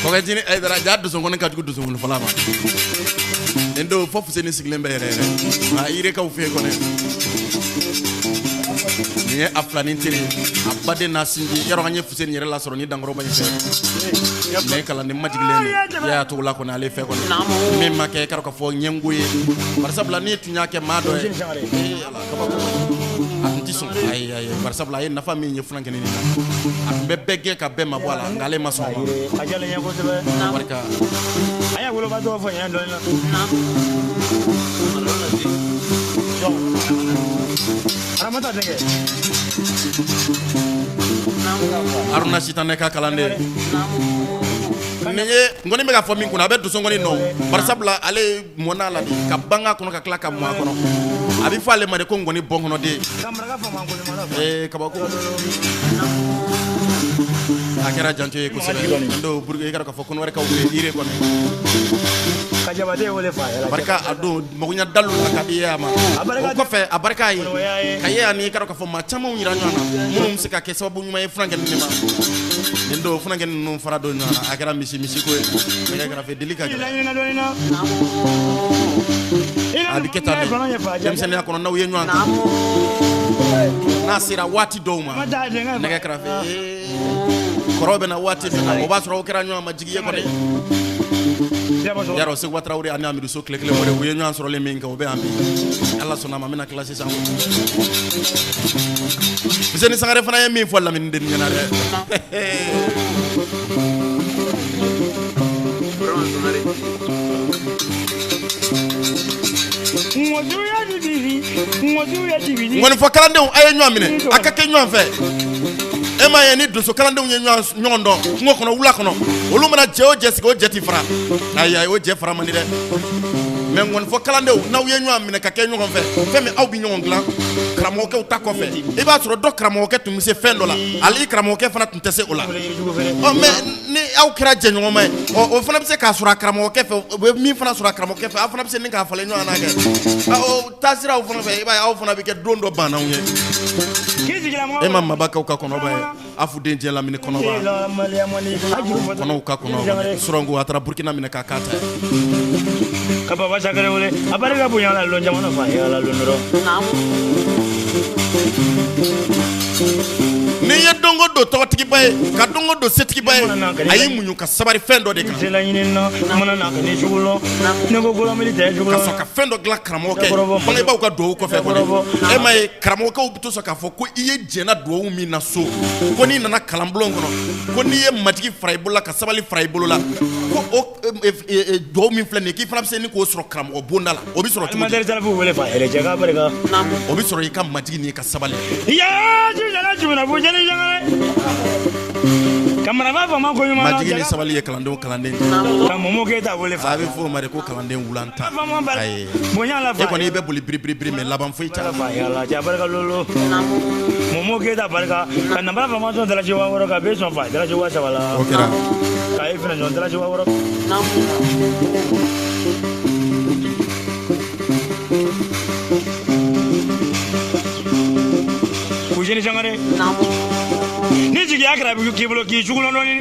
E: Kɔkɛjini Ayidara ja dosokɔni ka jugu dosokɔni fɔla ma nin don fo Fuseni sigilen bɛ yɛrɛ yɛrɛ nka Irekaw fɛ yen kɔni. Nin ye a filanin teri a baden n'a sinji. Yɔrɔ an ye Fuseni yɛrɛ lasɔrɔ ni dankɔrɔba in fɛ. Nin ye kalanden majigilen de ye. Yaya Togola kɔni ale fɛ kɔni min ma kɛ, i k'a dɔn k'a fɔ ɲɛngo ye, barisabula n'i tun y'a kɛ maa dɔ ye, ee Ala, kabako, a tun tɛ sɔn. Ayi ayi, barisabula a ye nafa min ye funankɛnin na, a tun bɛ bɛɛ gɛn ka bɛɛ mabɔ a la, nka ale ma sɔn o ma.
G: A diyalen n ye kosɛbɛ.
E: Barika.
G: An y'a woloba tɔgɔ fɔ ɲɛ dɔɔnin na. Aramata denkɛ.
E: Haruna Sitanɛ ka kalanden nin ye. Nkɔni bɛ ka fɔ min kunna, a bɛ donsokɔni nɔ, barisabula ale mɔna a la de ka bange a kɔnɔ, ka tila ka mɔ a kɔnɔ. A bɛ fɔ ale ma de ko nkɔni bɔnkɔnɔden.
G: Ka maraka faamu a kɔni ma la.
E: Ee kabako, a kɛra janto ye kosɛbɛ. Nin don Burukina, i ka dɔn k'a fɔ Kɔnɔwarikaw bɛ yiri kɔni.
G: Ka Jabatɛ wele fa yɛlɛ.
E: Barika a don magoɲa dalu la ka di a ma. O kɔfɛ, a barika ye ka ye ani i ka dɔn k'a fɔ maa camanw yira ɲɔgɔn na, minnu bɛ se ka kɛ sababu ɲuman ye funankɛnin nin ma. Nin don funankɛnin ninnu fara don ɲɔgɔn na, a kɛra misi misiko ye. Nɛgɛ kɛrɛfɛ deli ka gɛlɛn.
G: Laɲinina dɔɔnin na.
E: A bɛ kɛ tan de denmisɛnninya kɔnɔ, n'aw ye ɲɔgɔn kan, n'a sera waati dɔw ma, nɛgɛ kɛrɛfɛ kɔrɔ bɛ na waati min na, o b'a sɔrɔ aw kɛra ɲɔgɔn ma jigi ye kɔni. Yarɔ, Seguba Tarawele ani Amidu So tile kelen o de u ye ɲɔgɔn sɔrɔlen min kɛ, o bɛ yan bi. Ala sɔnna a ma, n bɛna tila sisan. Fuseni Sangare fana ye min fɔ lamini den ɲɛna dɛ. Ŋɔnifɔ kalandenw, a ye ɲɔgɔn minɛ, a ka kɛ ɲɔgɔn fɛ. E m'a ye, ni donso kalandenw ye ɲɔgɔn dɔn kungo kɔnɔ, wula kɔnɔ, olu mana jɛ o jɛ sigi, o jɛ ti fara. Ayi ayi, o jɛ fara man di dɛ. Mɛ ŋɔnifɔ kalandenw, n'aw ye ɲɔgɔn minɛ ka kɛ ɲɔgɔn fɛ, fɛn min aw bɛ ɲɔgɔn dilan karamɔgɔkɛw ta kɔfɛ, i b'a sɔrɔ dɔ karamɔgɔkɛ tun bɛ se fɛn dɔ la, ale karamɔgɔkɛ fana tun tɛ se o la. Ɔ mɛ ni aw kɛra jɛɲɔgɔnma ye, ɔ o fana bɛ se k'a sɔrɔ a karamɔgɔkɛ fɛ, o bɛ min fana sɔrɔ a karamɔgɔkɛ fɛ, aw fana bɛ se ni k'a falen ɲɔgɔn na kɛ. O taasiraw fana fɛ, i b'a ye aw fana bɛ kɛ don dɔ bannaw ye. E ma mabakaw ka kɔnɔba ye, a fu den jɛ lamini kɔnɔba, kɔnɔw ka kɔnɔ sɔrɔngo, a taara Burukina minɛ k'a k'a ta ye.
G: Ka baba sakare wele, a barika bonya la lon jamana fa yala lon dɔrɔn.
E: N'i ye don o don tɔgɔtigiba ye, ka don o don setigiba ye, a y'i muɲu ka sabari fɛn dɔ de kan.
G: Sela ɲini na mana na ka ni sugu lɔ ne ko golamili tɛ sugu
E: Ka
G: lɔ.
E: sɔn ka fɛn dɔ dilan karamɔgɔkɛ bangebaaw ka duwawu kɔfɛ kɔni. E m'a ye, karamɔgɔkɛw bɛ to sɔn k'a fɔ ko i ye jɛnna duwawu min na so, ko n'i nana kalanbulon kɔnɔ, ko n'i ye majigi fara i bolo la, ka sabali fara i bolo la, ko o duwawu min filɛ nin ye, k'i fana bɛ se ni k'o sɔrɔ karamɔgɔ bonda la. O bɛ sɔrɔ cogo di?
G: Alimantɛri sarafu wele fa yɛrɛ cɛ k'a barika.
E: O bɛ sɔrɔ i ka majigi n'i ka sabali.
G: Yaa ju jumɛn fo jɛnɛ jangare ka maraba faama ko ɲuman.
E: Majigi ni sabali ye kalandenw kalanden.
G: Ka Momo Keyita wele fa.
E: A bɛ fɔ o ma de ko kalanden wulantan.
G: Faama bari
E: Ayi,
G: bonya la fa.
E: E kɔni, i bɛ boli biribiribiri, mɛ laban foyi t'a la.
G: Fa yala cɛ barika lolo Momo Keyita barika ka namara faama sɔn dalasi 6000 ka bɛ sɔn fa dalasi 3000 la.
E: O kɛra.
G: Ka e fana sɔn dalasi 6000. Fuseni Sangare, ni jigiya kɛra k'i bolo k'i sugulɔ dɔɔni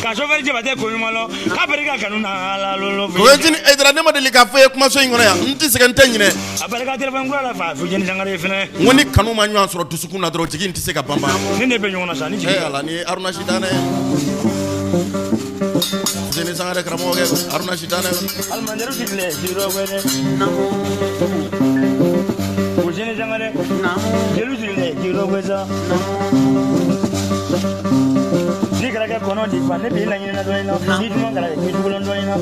G: ka sofɛri Jabatɛ ko ɲuman lɔ k'a barika kanu na ala lolo.
E: Koyetini Hayidara, ne ma deli k'a fɔ e ye kumaso in kɔnɔ yan, n tɛ sɛgɛn, n tɛ ɲinɛ.
G: A barika telefɔni kura la fa Fuseni Sangare fɛnɛ.
E: N ko ni kanu ma ɲɔgɔn sɔrɔ dusukun na dɔrɔn, jigi in tɛ se ka banban.
G: Ne bɛ ɲɔgɔn na sa ni jigi.
E: Ala, ni ye Haruna Sitanɛ ye, Fuseni Sangare karamɔgɔkɛ Haruna Sitanɛ.
G: Alimandɛri sigilen sigiyɔrɔ wɛrɛ Fuseni Sangare jeliw sigilen sigiyɔrɔ wɛrɛ sa n'i kɛra kɛ kɔnɔ di fa ne b'i laɲini na dɔɔnin na ni duman kɛra kɛ k'i jugulɔ dɔɔnin na.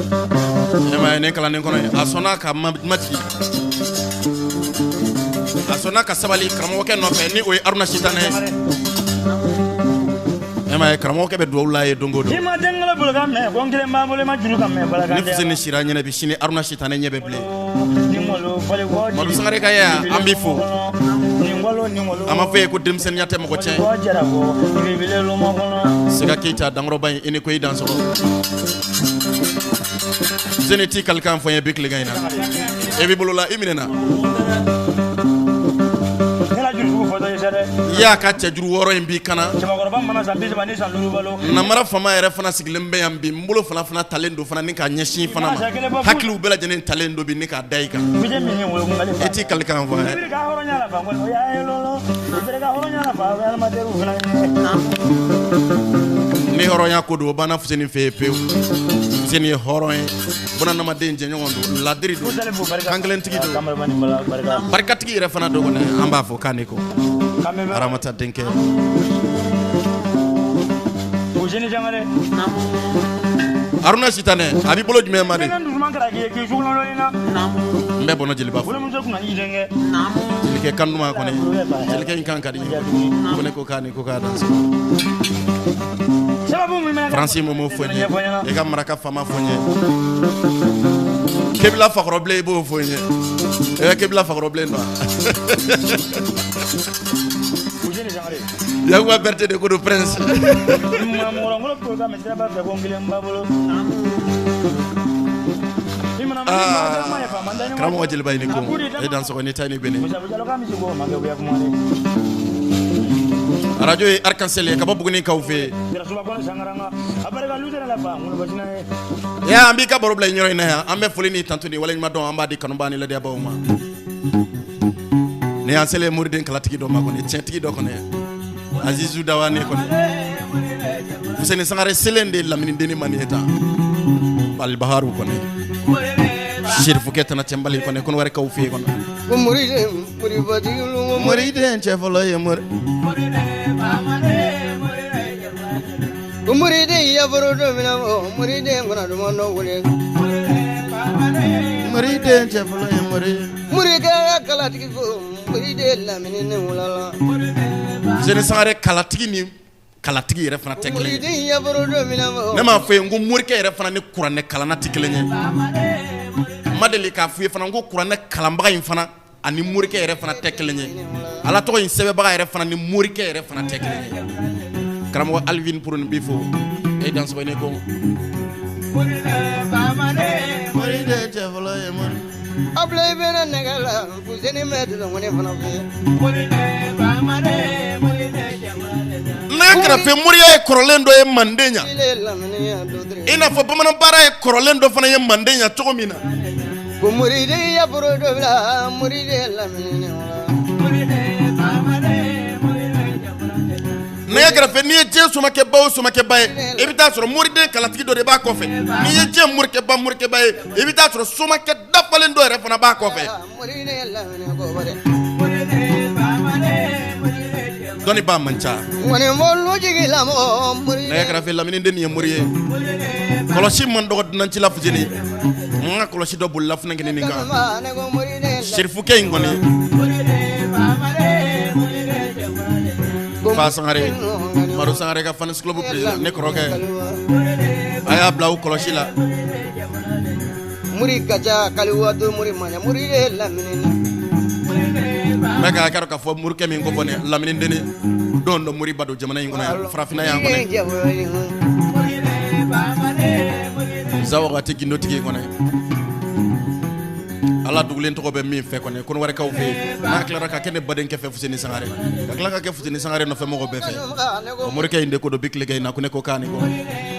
E: E ma ye, ne kalanden kɔnɔ ye, a sɔnna ka majigi, a sɔnna ka sabali karamɔgɔkɛ nɔfɛ, ni o ye Haruna Sitanɛ ye. E ma ye, karamɔgɔkɛ bɛ duwawu la ye don o don.
G: I ma den kelen bolo ka mɛn ko n kelen b'an bolo i ma juru ka mɛn bala
E: Ni Fuseni sira ɲɛnɛ bi, sini Haruna Sitanɛ ɲɛ bɛ bilen.
G: Ni malo falen kɔ.
E: Madu Sangare ka ye, an b'i fo.
G: Ni walo ni walo.
E: An ma fɔ e ye ko denmisɛnninya tɛ mɔgɔ tiɲɛ.
G: Kɔ jara kɔ belebele loma kɔnɔ.
E: Sega Keyita dankɔrɔba in, i ni ko i dan sɔgɔ. Fuseni t'i kalikan fɔ n ye bi tilegan in na, e b'i bolo la, i minɛna.
G: Ne la jurujugu fɔtɔ ye sa.
E: I y'a ka cɛjuru 6 in b'i kana.
G: Cɛbakɔrɔba mana san 30 ni san 5 balo.
E: Namara fama yɛrɛ fana sigilen bɛ yan bi, n bolo fana fana talen don fana ni k'a ɲɛsin fana ma, hakiliw bɛɛ lajɛlen talen don bi ni k'a da i kan. E t'i kalikan fɔ.
G: I ka hɔrɔnya la fa, o y'a ye lolo, i ka hɔrɔnya la fa, o ye adamadenw fana ye.
E: Ni hɔrɔnya ko don, o banna Fuseni fɛ yen pewu. Fuseni ye hɔrɔn ye, bunadamaden jɛɲɔgɔn don, ladiri don, kankelentigi don, barikatigi yɛrɛ fana don kɔni, an b'a fɔ k'a ni ko Aramata denkɛ.
G: Fuseni Sangare.
E: Haruna Sitanɛ, a b'i bolo jumɛn ma de? N bɛ bɔnɔ jeliba fo. Jelikɛ kan duman kɔni, jelikɛ in kan ka di n ye ko ne ko k'a ni ko k'a dan. Faransi momo fɔ n ye, i ka maraka faama fɔ n ye, kebila fakɔrɔbilen i b'o fɔ n ye, i bɛ kebila fakɔrɔbilen dɔn. Yakuba Berete de ko don prince. Karamɔgɔ jeliba i ni ko e dan sɔgɔ ni ta ni bene. Arajo ye Arc-en-Ciel ye ka bɔ Bugunikaw fɛ yen. Ya, an b'i ka baro bila nin yɔrɔ in na yan. An bɛ foli ni tantu ni waleɲuman dɔn, an b'a di kanubaa ni ladiyabaw ma. Ni y'an selen moriden kalatigi dɔ ma kɔni, tiɲɛtigi dɔ kɔni, Azizu Dawane kɔni, Fuseni Sangare selen de laminidenni ma nin ye tan. Alibaharu kɔni, Serifukɛ tana cɛnbali kɔni, Kɔnɔwarikaw fɛ yen kɔni. Moriden cɛ fɔlɔ ye mori.
F: Muriden yafaro don min na, muriden kɔnɔ duman dɔ wele.
E: Muriden cɛ fɔlɔ ye mori.
F: Murikɛ kalatigi ko muriden lamini ne wulala.
E: Fuseni Sangare kalatigi ni kalatigi yɛrɛ fana tɛ kelen ye.
F: Muriden yafaro don min na.
E: Ne m'a fɔ ye n ko morikɛ yɛrɛ fana ni kuranɛ kalanna tɛ kelen ye. N ma deli k'a f'i ye fana n ko kuranɛ kalanbaga in fana ani morikɛ yɛrɛ fana tɛ kelen ye. Ala tɔgɔ in sɛbɛnbaga yɛrɛ fana ni morikɛ yɛrɛ fana tɛ kelen ye. Karamɔgɔ Alvin Puro nin b'i fo, e dan sɔgɔ ne ko. Moriden cɛ fɔlɔ ye mori.
F: Abila i bɛna nɛgɛ la, Fuseni mɛ dɔgɔnin fana fɛ.
E: N'a kɛrɛfɛ moriya ye kɔrɔlen dɔ ye manden yan, i n'a fɔ bamanan baara ye kɔrɔlen dɔ fana ye manden yan cogo min na.
F: Ko muriden yafaro dɔ bila muriden lamini wala.
E: Nɛgɛ kɛrɛfɛ, n'i ye diɲɛ somakɛba o somakɛba ye, i bɛ taa sɔrɔ moriden kalatigi dɔ de b'a kɔfɛ. N'i ye diɲɛ morikɛba morikɛba ye, i bɛ taa sɔrɔ somakɛ dafalen dɔ yɛrɛ fana b'a kɔfɛ. Dɔnni b'a man ca. Nɛgɛ kɛrɛfɛ laminiden nin ye mori ye. Kɔlɔsi man dɔgɔ dunanci la Fuseni. N ka kɔlɔsi dɔ bolila funɛnkɛnin nin kan. Serifukɛ in kɔni. Fa Sangare, Madu Sangare ka fans club président, ne kɔrɔkɛ, a y'a bila u kɔlɔsi la.
F: Muri ka ca kaliwa to muri maɲa muri de lamini.
E: N bɛ k'a kɛra k'a fɔ morikɛ min ko fɔ nin laminidenni don dɔ moriba don jamana in kɔnɔ yan, farafinna yan kɔnɔ. Zawagati gindotigi kɔnɔ. Ala dugulen tɔgɔ bɛ min fɛ kɔni, Kɔnɔwarikaw fɛ yen, n'a tilara ka kɛ ne badenkɛ fɛ Fuseni Sangare, ka tila ka kɛ Fuseni Sangare nɔfɛ mɔgɔ bɛɛ fɛ. O morikɛ in de ko don bi tilegan in na, ko ne ko k'a ni ko.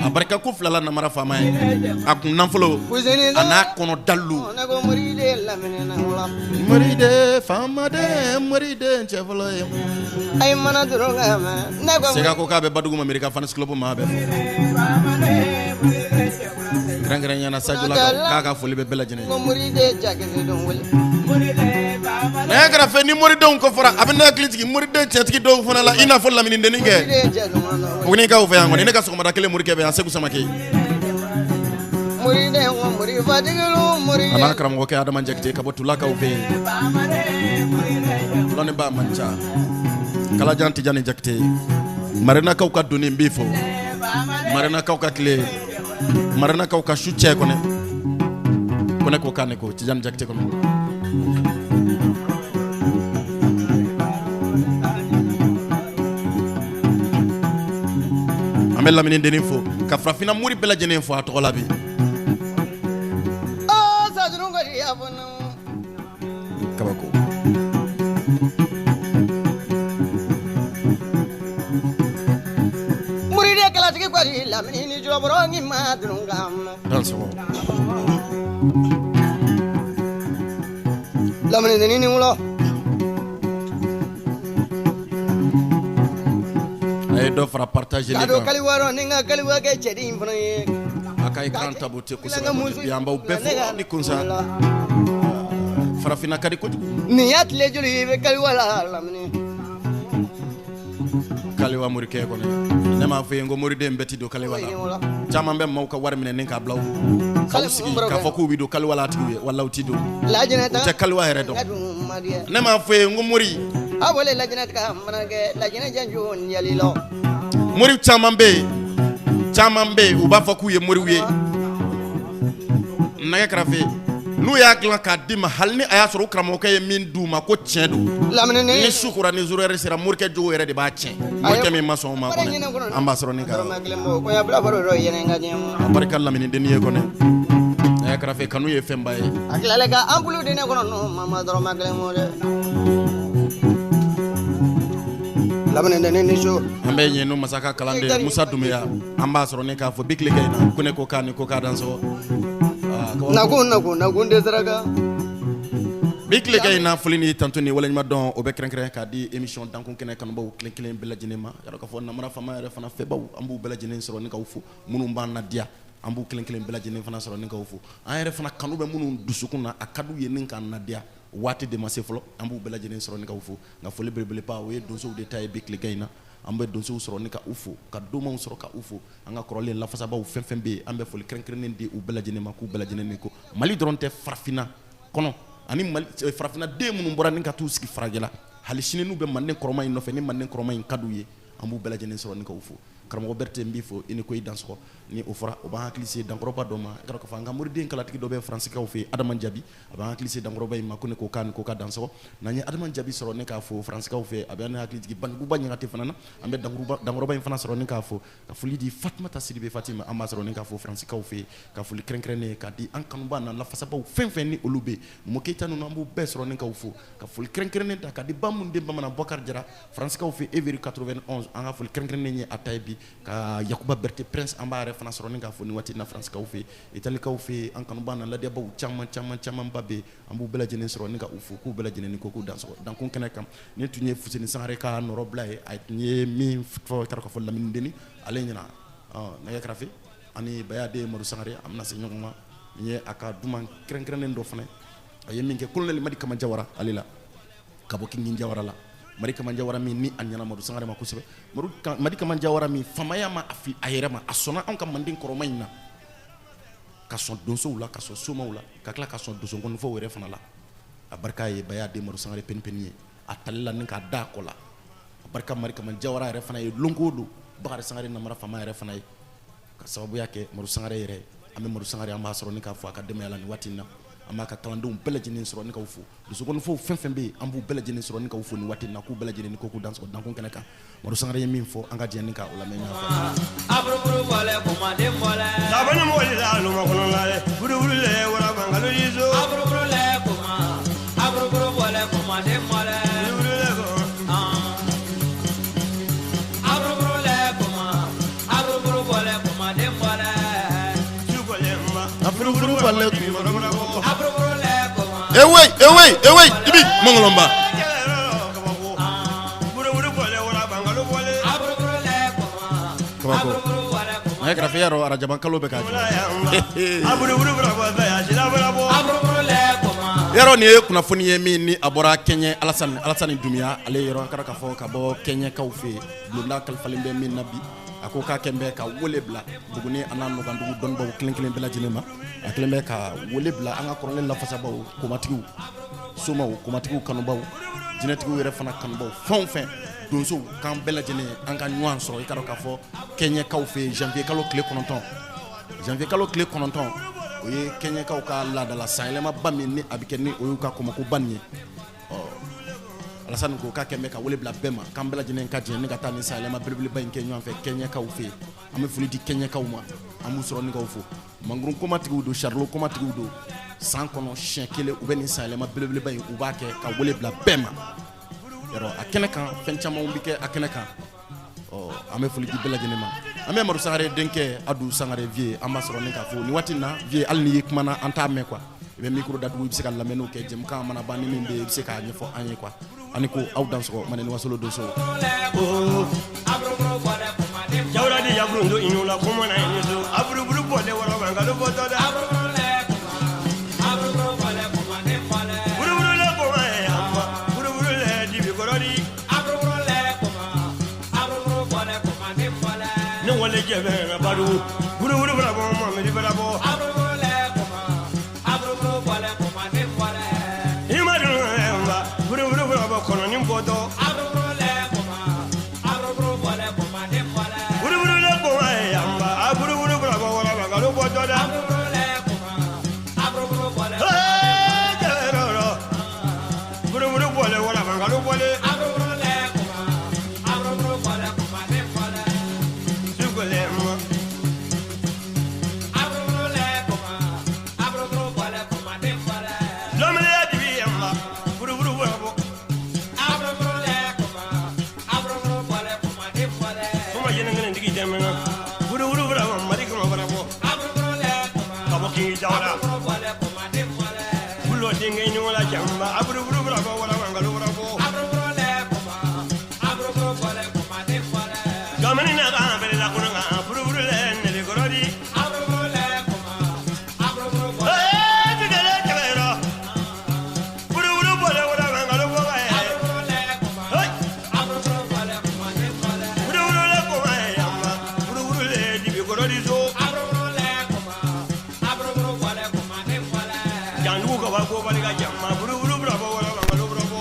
E: A barika ko fila la namara faama ye, a kun nafolo a n'a kɔnɔ dalilu. Moriden faamaden, moriden cɛ fɔlɔ ye. Sega ko k'a bɛ Badugu Mameri ka fans club maa bɛɛ fo. Kɛrɛnkɛrɛnnenya la Sajola k'a ka foli bɛ bɛɛ lajɛlen ye. Nɛgɛ kɛrɛfɛ, ni moridenw ko fɔra, a bɛ ne hakili jigin moriden cɛtigi dɔw fana la, i n'a fɔ laminidennin kɛ Bugunikaw fɛ yan kɔni. Ne ka sɔgɔmada kelen morikɛ bɛ yan, Segu Samake. A n'a karamɔgɔkɛ Adama Jakite ka bɔ Tulakaw fɛ yen. Lɔnnibaa man ca. Kalajan Tijani Jakite, Marinakaw ka doni n b'i fo, Marinakaw ka tile, Marinakaw ka su cɛ kɔnɛ, ko ne ko k'a ne ko Tijani Jakite kɔnɔ. An bɛ lamini dennin fo ka farafinna mori bɛɛ lajɛlen fo a tɔgɔ la bi. Kabako.
H: Jatigi kwari lamini ni jɔbɔrɔ ni ma dun kan.
E: Dansɔgɔ.
H: Lamini ni wulɔ.
E: A ye dɔ fara partager
H: Ka don kaliwa ni n ka kaliwa kɛ cɛden in fana ye.
E: A ka écran taboter kosɛbɛ bi, an b'aw bɛɛ fo ni kunsa farafinna ka di kojugu.
H: Nin y'a tile joli ye i bɛ kaliwa la lamini.
E: Kaliwa morikɛ kɔni, ne m'a fɔ ye n ko moriden bɛɛ ti don kaliwa la. Caman bɛ maaw ka wari minɛ ni k'a bila u kun, k'aw sigi k'a fɔ k'u bɛ don kaliwa la, a tigiw ye wala u ti don, u tɛ kaliwa yɛrɛ dɔn. Ne m'a fɔ ye n ko mori
H: A wele lajinɛ ka mana kɛ lajinɛ janjo yali la.
E: Mori caman bɛ yen, caman bɛ yen, u b'a fɔ k'u ye moriw ye. Nɛgɛ kɛrɛfɛ n'u y'a dilan k'a d'i ma, hali ni a y'a sɔrɔ u karamɔgɔkɛ ye min d'u ma ko tiɲɛ don, ni su kora, ni jour yɛrɛ sera, morikɛ jogo yɛrɛ de b'a tiɲɛ. Morikɛ min ma sɔn o ma kɔni, an b'a sɔrɔ ni ka a barika laminidenni ye kɔni. Nɛgɛ kɛrɛfɛ kanu ye fɛnba ye.
H: A tilala ka an bolo di ne kɔnɔ n'o ma dɔrɔmɛ kelen mɔ dɛ. Laminidenni ni so.
E: An bɛ yen n'o masaka kalanden Musa Dunbiya, an b'a sɔrɔ ne k'a fɔ bi tile kɛ in na ko ne ko k'a ni ko k'a dansɔgɔ.
H: Nakun nakun nakun de saraka.
E: Bi tile kɛ in na, foli ni tanto ni waleɲuman dɔn, o bɛ kɛrɛnkɛrɛn k'a di émission dankun kɛnɛ kanubaw kelen kelen bɛɛ lajɛlen ma. Yɔrɔ k'a fɔ namara faama yɛrɛ fana fɛbaw, an b'u bɛɛ lajɛlen sɔrɔ ni k'aw fo. Minnu b'an nadiya, an b'u kelen kelen bɛɛ lajɛlen fana sɔrɔ ni k'aw fo. An yɛrɛ fana kanu bɛ minnu dusukun na, a ka d'u ye ni k'an nadiya, waati de ma se fɔlɔ, an b'u bɛɛ lajɛlen sɔrɔ ni k'aw fo. Nka foli belebeleba, o ye donsow de ta ye bi tile kɛ in na. An bɛ donsow sɔrɔ ni ka u fo, ka domaw sɔrɔ ka u fo, an ka kɔrɔlen lafasabaw fɛn fɛn bɛ yen, an bɛ foli kɛrɛnkɛrɛnnen di u bɛɛ lajɛlen ma, k'u bɛɛ lajɛlen ni ko Mali dɔrɔn tɛ, farafinna kɔnɔ ani Mali farafinna den minnu bɔra ni ka t'u sigi farajɛla, hali sini n'u bɛ manden kɔrɔma in nɔfɛ, ni manden kɔrɔma in ka d'u ye, an b'u bɛɛ lajɛlen sɔrɔ ni k'u fo. Karamɔgɔ Berete, n b'i fo, i ni ko i dansɔgɔ. Ni o fɔra, o b'an hakili se dankɔrɔba dɔ ma. I ka dɔn k'a fɔ an ka moriden kalatigi dɔ bɛ faransikaw fɛ yen, Adama Jabi, a b'an hakili se dankɔrɔba in ma, ko ne ko k'a ni ko ka dansɔgɔ. N'an ye Adama Jabi sɔrɔ ne k'a fo faransikaw fɛ, a bɛ an hakili jigin Banjuguba Ɲagate fana na. An bɛ dankɔrɔba in fana sɔrɔ ne k'a fo, ka foli di Fatumata Sidibe Fatima, an b'a sɔrɔ ne k'a fo faransikaw fɛ, ka foli kɛrɛnkɛrɛnnen k'a di an kanuba n'an lafasabaw fɛn fɛn ni olu bɛ yen, Mɔ Keyita ninnu, an b'u bɛɛ sɔrɔ ne k'aw fo, ka foli kɛrɛnkɛrɛnnen ta k'a di ba mun den bamanan Bɔkari Jara faransikaw fɛ Evry 91, an ka foli kɛrɛnkɛrɛnnen ye a ta ye bi. Ka Yakuba Berete Prince, an b'a yɛrɛ fana sɔrɔ ni k'a fo ni waati na faransikaw fɛ, italikaw fɛ, an kanuba n'an ladiyabaw caman caman camanba bɛ yen, an b'u bɛɛ lajɛlen sɔrɔ ni ka u fo, k'u bɛɛ lajɛlen ni ko k'u dansɔgɔ dankun kɛnɛ kan. Nin tun ye Fuseni Sangare ka nɔrɔbila ye, a tun ye min fɔ k'a fɔ laminidenni ale ɲɛna nɛgɛ kɛrɛfɛ ani Bayaden Madu Sangare, an bɛna se ɲɔgɔn ma. Nin ye a ka duman kɛrɛnkɛrɛnnen dɔ fana a ye min kɛ colonel Madi Kama Jawara ale la, ka bɔ Kingin Jawara la. Madi Kama Jawara min ni a ɲɛna Madu Sangare ma kosɛbɛ, Madi Kama Jawara min faamaya ma a fili a yɛrɛ ma, a sɔnna anw ka manden kɔrɔma in na, ka sɔn donsow la, ka sɔn somaw la, ka tila ka sɔn donsonkɔnifɔw yɛrɛ fana la. A barika ye Bayaden Madu Sangare penipeni ye a tali la ni k'a da a kɔ la. A barika Madi Kama Jawara yɛrɛ fana ye lonko don Bakari Sangare namara faama yɛrɛ fana ye, ka sababuya kɛ Madu Sangare yɛrɛ. An bɛ Madu Sangare, an b'a sɔrɔ ni k'a fɔ a ka denbaya la nin waati in na. An b'a ka kalandenw bɛɛ lajɛlen sɔrɔ ni k'aw fo. Dusukɔnifɔw fɛn fɛn bɛ yen, an b'u bɛɛ lajɛlen sɔrɔ ni k'aw fo nin waati in na, k'u bɛɛ lajɛlen ni ko k'u dansɔgɔ dankun kɛnɛ kan. Madu Sangare ye min fɔ, an ka jɛ ni ka o lamɛn ɲɔgɔn fɛ. Ewe ewe ewe ibi mongolomba kabako nɛgɛ kɛrɛfɛ y'a dɔn arajaban kalo bɛ k'a jɔ yɔrɔ. Nin ye kunnafoni ye min ni a bɔra Kɛɲɛ Alasani, Alasani Dunbiya ale yɔrɔ kɛra k'a fɔ ka bɔ Kɛɲɛkaw fɛ yen, bulonda kalifalen bɛ min na bi. A ko k'a kɛn bɛ ka wele bila Buguni a n'a nɔgandugu dɔnnibaw kelen kelen bɛɛ lajɛlen ma. A kɛlen bɛ ka wele bila an ka kɔrɔlen lafasabaw, komatigiw, somaw, komatigiw kanubaw, jinɛtigiw yɛrɛ fana kanubaw, fɛn o fɛn donsow, k'an bɛɛ lajɛlen an ka ɲɔgɔn sɔrɔ. I ka dɔn k'a fɔ Kɛɲɛkaw fɛ yen, janvier kalo tile 9, janvier kalo tile 9, o ye Kɛɲɛkaw ka laadala sanyɛlɛmaba min ni a bɛ kɛ ni o y'u ka kɔmɔkoba nin ye. Ɔ Alasani ko k'a kɛn bɛ ka wele bila bɛɛ ma, k'an bɛɛ lajɛlen ka jɛ ni ka taa ni sanyɛlɛma belebeleba in kɛ ɲɔgɔn fɛ Kɛɲɛkaw fɛ yen. An bɛ foli di Kɛɲɛkaw ma, an b'u sɔrɔ ni k'aw fo. Mangurun komatigiw don, Charlot komatigiw don, san kɔnɔ siɲɛ kelen u bɛ nin sanyɛlɛma belebeleba in, u b'a kɛ ka wele bila bɛɛ ma. Yɔrɔ a kɛnɛ kan, fɛn camanw bɛ kɛ a kɛnɛ kan. Ɔ an bɛ foli di bɛɛ lajɛlen ma. An bɛ Amadu Sangare denkɛ Adu Sangare Vieux, an b'a sɔrɔ ni k'a fo nin waati in na. Vieux, hali n'i ye kuma na, an t'a mɛn quoi. I bɛ micro datugu, i bɛ se ka lamɛnniw kɛ. Jɛmukan mana ban, ni min bɛ yen, i bɛ se k'a ɲɛfɔ an ye quoi. Ani ko aw dansɔgɔ Manden ni Wasolo donso.
F: Jawura di yaburundo iɲula kuma na ɲiso aburuburu bɔlen wɔrɔ nkalon bɔtɔ dɛ buruburu le koma ye anba buruburu le dibi kɔrɔ di ne wale jɛbɛ na badu buruburu bara bɔ mamiri bara bɔ i ma dun nba buruburu bara bɔ kɔnɔni bɔtɔ buruburu le koma ye anba buruburu bara bɔ wɔrɔ nkalon bɔtɔ dɛ. Buruburu bɔlen wɔrɔ nkalon bɔlen sugole ma. Lɔmɛnɛ dibi yɛlɛma buruburu bara bɔ kuma jɛnɛ tigi dɛmɛna buruburu bara bɔ mali kama bara bɔ ka bɔ kingi jawara bulo denkɛ ɲɔgɔn la jamba a buruburu bara bɔ wɔrɔ nkalon bara bɔ gamani na kan bɛlɛ la kɔnɔ kan buruburu lɛ nɛgɛ kɔrɔ di. Ee tigɛlɛ tigɛyɔrɔ buruburu bɔlen wɔrɔ nkalon bɔ ka ye. Hey! Buruburu le koma ye yanba buruburu le dibi kɔrɔ di so. Jandugu kaba ko barika jama buruburu bara bɔ wɔrɔ nkalon bara bɔ.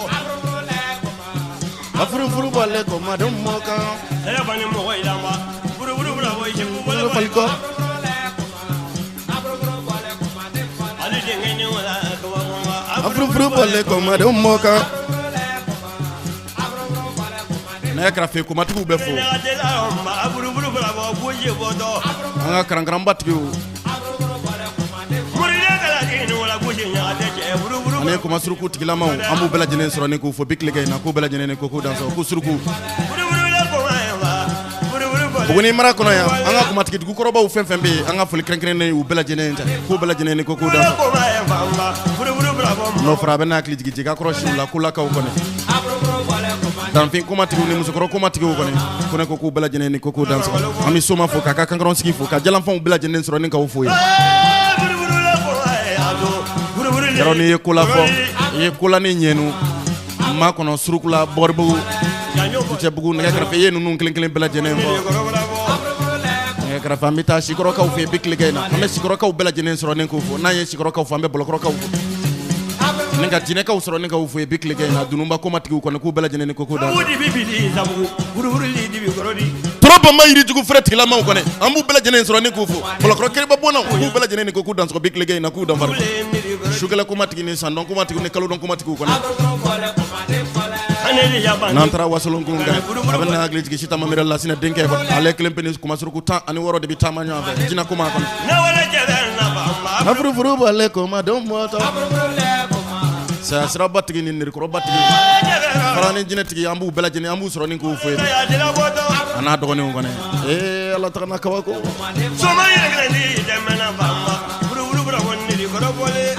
E: A furufuru bɔlen ko madenw mɔ kan.
F: Sɛnɛ fani mɔgɔ yi la ma buruburu bara bɔ i bolo
E: Falikɔ.
F: Ale denkɛ ɲɔgɔn la kaba kɔnɔ.
E: A furufuru bɔlen ko madenw mɔ kan. Nɛgɛ kɛrɛfɛ komatigiw bɛ fo.
F: A buruburu bara bɔ boje bɔtɔ.
E: An ka karankaranbatigiw
F: Muriden kala den ɲɔgɔn la gosi ɲaga tɛ cɛ buruburu.
E: ani komasuruku tigilamaw, an b'u bɛɛ lajɛlen sɔrɔ ni k'u fo bi tilegan in na, k'u bɛɛ lajɛlen ni ko k'u dansɔgɔ ko suruku.
F: Buruburu le koma ye wa buruburu bɔlen.
E: Buguni mara kɔnɔ yan, an ka kumatigi dugukɔrɔbaw fɛn fɛn bɛ yen, an ka foli kɛrɛnkɛrɛnnen y'u bɛɛ lajɛlen ta, k'u bɛɛ lajɛlen ni ko k'u
F: Buruburu
E: dansɔgɔ.
F: koma ye fanba buruburu bara bɔ.
E: N'o fɔra, a bɛ n'a hakili jigin jigakɔrɔ siw la kolakaw kɔnɔ, danfin komatigiw ni musokɔrɔ komatigiw kɔni, ko ne ko k'u bɛɛ lajɛlen ni ko k'u dansɔgɔ. An bɛ soma fo, k'a ka kankɔrɔ sigi fo, ka jalanfanw bɛɛ lajɛlen sɔrɔ ni k'aw fo yen.
F: Buruburu le koma ye a do buruburu le.
E: Yarɔ, n'i ye ko la fɔ, i ye ko la ni ɲɛnu ma kɔnɔ surukula bɔribugu Cɛbugu nɛgɛ kɛrɛfɛ, i ye ninnu kelen kelen bɛɛ lajɛlen fɔ. Nɛgɛ kɛrɛfɛ, an bɛ taa sikɔrɔkaw fɛ yen bi tilegan in na. An bɛ sikɔrɔkaw bɛɛ lajɛlen sɔrɔ ni k'u fo. N'an ye sikɔrɔkaw fo, an bɛ bɔlɔkɔrɔkaw fo ni ka jinɛkaw sɔrɔ ni k'aw fo yen bi tilegan in na. Dununba komatigiw kɔni, k'u bɛɛ lajɛlen ni ko k'u dan.
F: Sabu dibi bili sabu buruburu le dibi kɔrɔ di.
E: Toro banba yirijugu fɛrɛ tigilamaw kɔni, an b'u bɛɛ lajɛlen sɔrɔ ni k'u fo. Bɔlɔkɔrɔ keriba bɔnnaw, k'u bɛɛ lajɛlen ni ko k'u dansɔgɔ bi tilegan in na, k'u danfara. Sukɛlɛ komatigi ni sandɔn komatigi ni kalodɔn komatigiw kɔni.
F: Ane de yaban.
E: N'an taara wasolon kun kan, a bɛ na hakili jigin Sita Mamira Lasinɛ denkɛ kɔnɔ, ale kelen pe ni kumasuruku 16 de bɛ taama ɲɔgɔn fɛ jinɛ koma kɔnɔ.
F: Ne wale jɛbɛ na banba.
E: A furufuru bɔlen komadenw bɔtɔ, saya sirabatigi ni nɛrɛkɔrɔbatigi fara ni jinɛtigi, an b'u bɛɛ lajɛlen, an b'u sɔrɔ ni k'u fo yen.
F: Ya dila bɔtɔ.
E: A n'a dɔgɔninw kɔni, ee Ala tagana kabako.
F: Soma yɛrɛ kelen di dɛmɛna banba buruburu bara bɔ nili kɔrɔ bɔlen.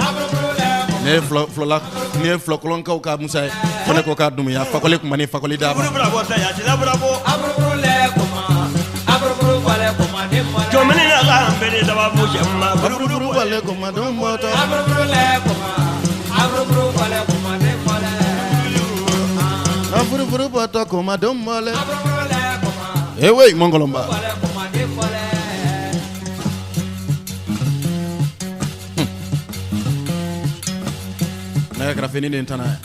E: Ne ye fila filala, ne ye filakɔlɔnkaw ka Musa ye, ko ne ko k'a dumuya fakɔli kuma ni fakɔli d'a ma.
F: Buruburu bara bɔ saya dila bara bɔ. Jɔnmini na kan bɛɛ sababu jɛma buruburu
E: Furufuru bɔlen komadenw bɔtɔ. A furufuru bɔtɔ komadenw bɔlen. Ewe mɔngɔlɔnba. Nɛgɛ kɛrɛfɛ ni nin tana ye.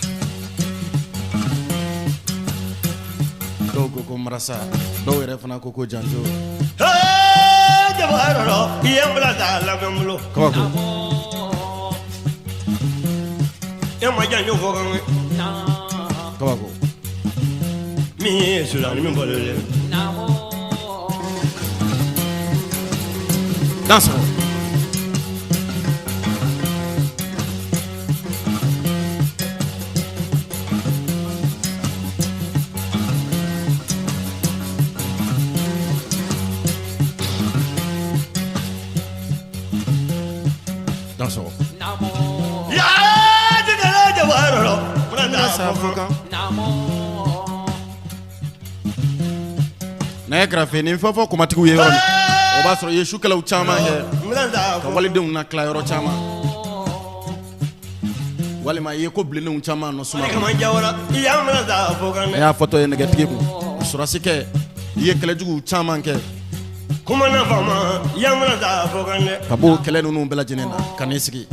E: Dɔw ko ko marasa, dɔw yɛrɛ fana ko ko janjo.
F: Ee jaba yɔrɔ i ye n bila taa lamɛn bolo.
E: Kabako.
F: E ma janjo fɔ kan ye.
E: Kabako.
F: Min ye sulani min bɔlen le.
E: Dansɔgɔ. Dansɔgɔ.
F: Yaa jɛgɛla jabaro mana sa fo kan.
E: Nɛgɛ kɛrɛfɛ nin fɛn fɔ kumatigiw ye yɔrɔ min, o b'a sɔrɔ i ye sukɛlɛw caman kɛ ka walidenw na tila yɔrɔ caman, walima i ye ko bilennenw caman nɔ suma. Ne y'a fɔtɔ ye nɛgɛtigi kun sɔrɔsikɛ, i ye kɛlɛjuguw caman kɛ ka b'o kɛlɛ ninnu bɛɛ lajɛlen na ka n'i sigi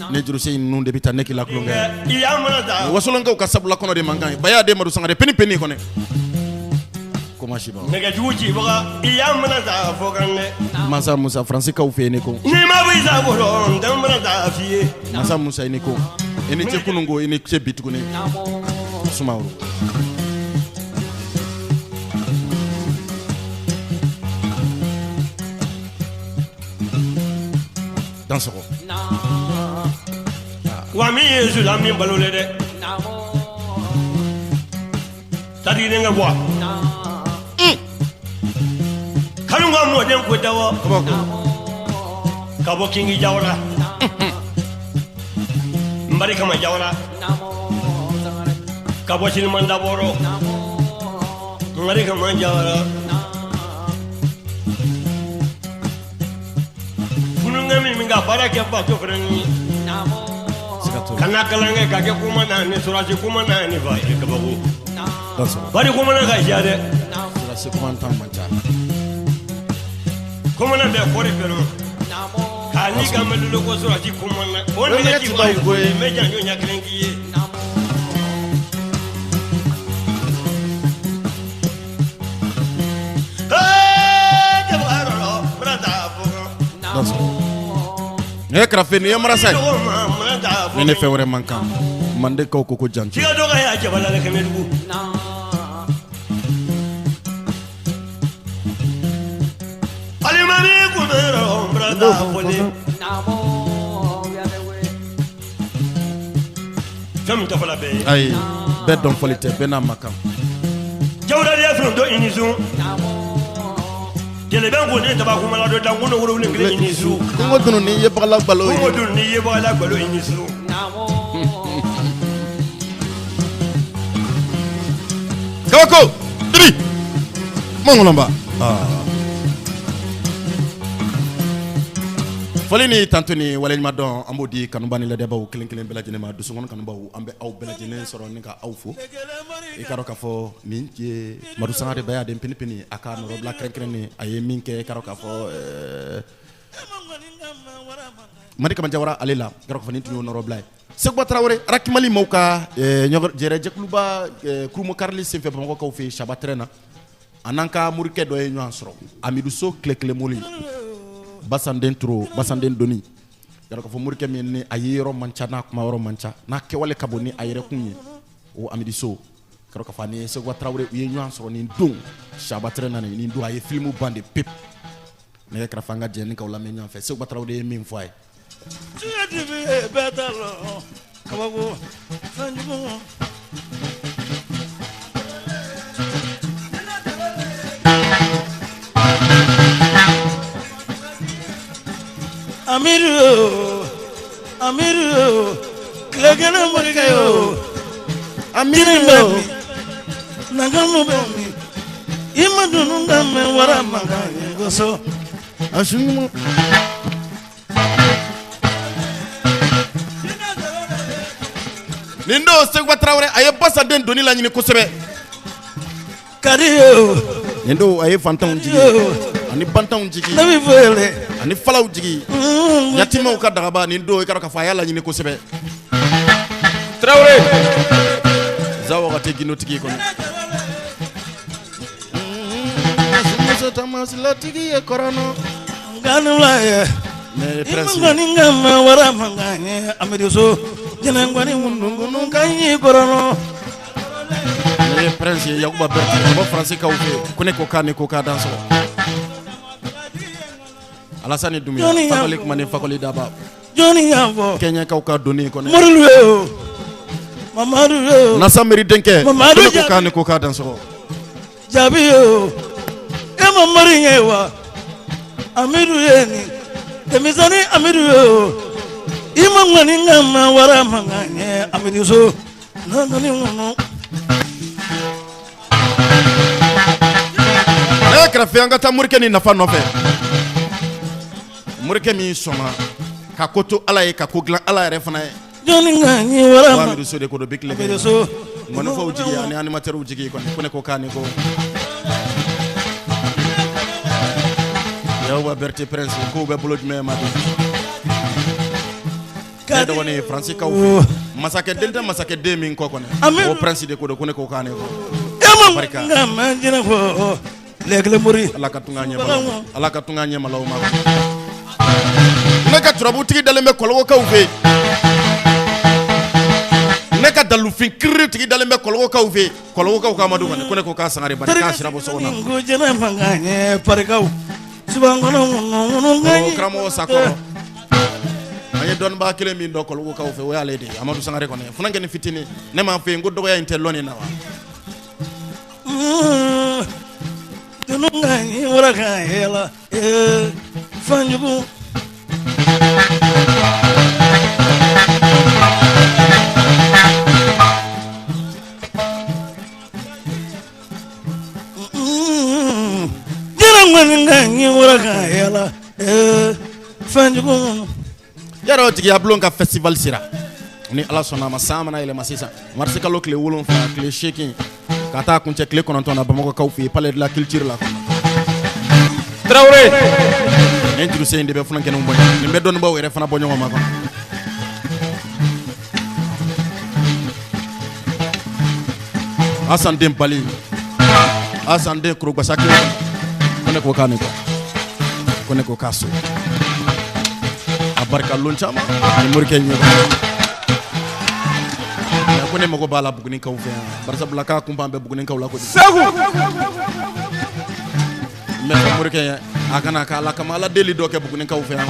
E: ne jurusen ninnu de bɛ taa ne k'i la tulonkɛ. Wasolonkaw ka sabula kɔnɔ de man kan ye. Baya den Madu Sangare peni peni kɔnɛ koma siba
F: nɛgɛjugu cibaga i y'a mana taa fɔ kan dɛ.
E: Masa Musa Faransikaw fɛ yen ne ko
F: N'i ma bɔ i sa bolo n tɛ mana taa f'i ye.
E: Masa Musa i ni ko, i ni ce kunun ko, i ni ce bi tuguni Sumaworo. Dansɔgɔ.
F: Wa min ye Sudan min balo le dɛ. Tadi denkɛ bɔ. Kanu ka mɔden ko jawɔ. Ka bɔ Kingi Jawara. Nbari kama Jawara. Ka bɔ Siliman Dabɔrɔ. Nbari kama Jawara. Fununkɛ min bɛ ka baara kɛ faso fana ye. Ka na kalan kɛ ka kɛ commandant ni sɔrɔdasi commandant ni fa ye kabako. Bari commandant ka siya dɛ.
E: Sɔrɔdasi commandant man ca.
F: Commandant bɛ kɔri fɛnɛ. K'a ni ka mɛlɛlo ko sɔrɔdasi commandant. O nɛgɛ ci ba ye koyi n bɛ janjo ɲɛ kelen k'i ye.
E: Nin ye karafe, nin ye marasa ye. Ni ne fɛn wɛrɛ man kan, Mandekaw ko ko janjo.
F: Fɛn min tɔgɔ bɛɛ ye.
E: Ayi, bɛɛ dɔn fɔli tɛ, bɛɛ n'a ma kan.
F: Jawuya fɛn dɔ i ni sun. Jɛnɛbɛ ko ne daba kumala dɔ dan ko wolo kelen i ni su.
E: Kungo dun ni yebaga balo
F: ye. Kungo dun ni yebaga balo i ni su.
E: Kabako diri mangolomba. Foli ni tantu ni waleɲuman dɔn, an b'o di kanuba ni ladɛbaw kelen kelen bɛɛ lajɛlen ma. Dusukun kanubaw, an bɛ aw bɛɛ lajɛlen sɔrɔ ni ka aw fo. I ka dɔn k'a fɔ nin ye Madu Sangare Baya den pini pini a ka nɔrɔbila kɛrɛnkɛrɛnnen, a ye min kɛ, i ka dɔn k'a fɔ Madi Kama Jawara ale la, i ka dɔn k'a fɔ nin tun y'o nɔrɔbila ye. Seguba Tarawele Arakimali maaw ka jɛrɛjɛkuluba kurumo karili senfɛ Bamakɔkaw fɛ yen Saba terrain na, a n'an ka morikɛ dɔ ye ɲɔgɔn sɔrɔ, Amidu So tile kelen mori, Basanden Toro, Basanden Doni. Yɔrɔ k'a fɔ morikɛ min ni a ye yɔrɔ man ca, n'a kuma yɔrɔ man ca, n'a kɛwale ka bon ni a yɛrɛkun ye, o Amidu So, k'a fɔ ani Seguba Tarawele u ye ɲɔgɔn sɔrɔ nin don Saba terrain na. Nin don a ye filimu ban de pep. Nɛgɛ kɛrɛfɛ, an ka jɛ ni k'aw lamɛn ɲɔgɔn fɛ. Seguba Tarawele ye min fɔ a ye.
I: Bɛɛ t'a lɔn kabako fɛn jugu. Amidu, Amidu, tile kelen morikɛ o.
E: Amidu
I: bɛ min, nakamu bɛ min, i ma dunun ka mɛn wara mankan ye kosɔn.
E: A sun. Nin don Seguba Tarawele a ye Basaden doni laɲini kosɛbɛ.
I: Kadi o.
E: Nin don a ye fantanw jigi ani bantanw jigi
I: Ne bɛ fɛlɛ.
E: ani falaw jigi, yatimɛw ka dagaba. Nin don i ka dɔn k'a fɔ a y'a laɲini kosɛbɛ. Tarawele za wagati gindotigi kɔnɔ. Muso tamasilatigi ye kɔrɔnɔ.
I: Nkanula ye.
E: Ne
I: I ma
E: prince.
I: ŋɔni ka mɛn wara mankan ye Amidu So jɛnɛŋɔni ŋunuŋunu ka ɲi kɔrɔnɔ.
E: Ne ye prince ye, Yakuba Berete ka bɔ Faransi kaw fɛ yen. Ko ne ko k'a ni ko k'a dan sɔgɔ. Alasani Dunbiya.
I: Jɔnni y'a
E: Fakɔli
I: fɔ?
E: kuma ni Fakɔli daba.
I: Jɔnni y'a fɔ?
E: Kɛɲɛkaw ka doni kɔnɔ.
I: Morilu ye o. Mamadu ye o.
E: Nasa Meri denkɛ.
I: Mamadu
E: Ko ne ko
I: Jaabi.
E: k'a ni ko k'a dan sɔgɔ.
I: Jaabi ye o. E ma mori ye wa? Amidu ye nin. Denmisɛnnin Amidu ye i ma ŋɔni ka ma wara mankan ye Amidu so ŋɔni ŋɔnɔ.
E: Ne kɛrɛfɛ an ka taa morikɛ ni nafa nɔfɛ morikɛ min sɔnna ka ko to ala ye ka ko dilan ala yɛrɛ fana ye
I: Jɔnni ka ɲi wara ma
E: Amidu so de ko don bi tile
I: Amidu so
E: ŋɔnifɔw jigi ani animatɛriw jigi kɔni ko ne ko k'a ni ko Yakuba Berete Prince kow bɛ bolo jumɛn ma bi ne dɔgɔnin Faransi kaw fɛ masakɛ den tɛ masakɛ den min kɔ kɔni o Prince de ko don ko ne ko k'a ni ko
I: e ma nka ma jinɛ fɔ tile kelen mori
E: Ala ka tunga ɲɛ Ala ka tunga ɲɛ malaw ma ne ka turabutigi dalen bɛ kɔlɔkɔkaw fɛ yen ne ka dalufin kiriri tigi dalen bɛ kɔlɔkɔkaw fɛ yen kɔlɔkɔkaw ka Amadu kɔni ko ne ko k'a sangare bari k'a sira bɔ so kɔnɔ
I: ko jɛnɛ mankan ye parikaw subankɔnɔ ŋunu
E: karamɔgɔ Sakɔrɔ an ye dɔnnibaa kelen min dɔn kɔlɔkɔkaw fɛ o y'ale de ye Amadu Sangare kɔni funankɛnin fitinin ne m'a fɔ yen ko dɔgɔya in tɛ lɔnni na wa
I: Dunun ka ɲi wara ka yɛlɛ fanjugu Jɛnɛ ŋɔni ka ɲi wara ka yɛlɛ fanjugu
E: Yɔrɔ jigiya bulon ka festival sera ni ala sɔnna a ma san mana yɛlɛma sisan marisi kalo tile 7 tile 8 ka taa kuncɛ tile 9 na bamakɔkaw fɛ yen palais de la culture la
A: Tarawele
E: nin jurusen in de bɛ funankɛninw bɔ nin bɛ dɔnnibaw yɛrɛ fana bɔ ɲɔgɔn ma kɔnɔ Asan den Bali Asan den Kurugasa kelen ko ne ko k'a ni kɔ ko ne ko k'a so a barika lon caman ni morikɛ ɲɛ ko ne mago b'a la Bugunikaw fɛ yan barisabula k'a kun b'an bɛ Bugunikaw la kojugu
A: Segu
E: n bɛ fɛ morikɛ ye a kana ka ala kama ala deli dɔ kɛ Bugunikaw fɛ yan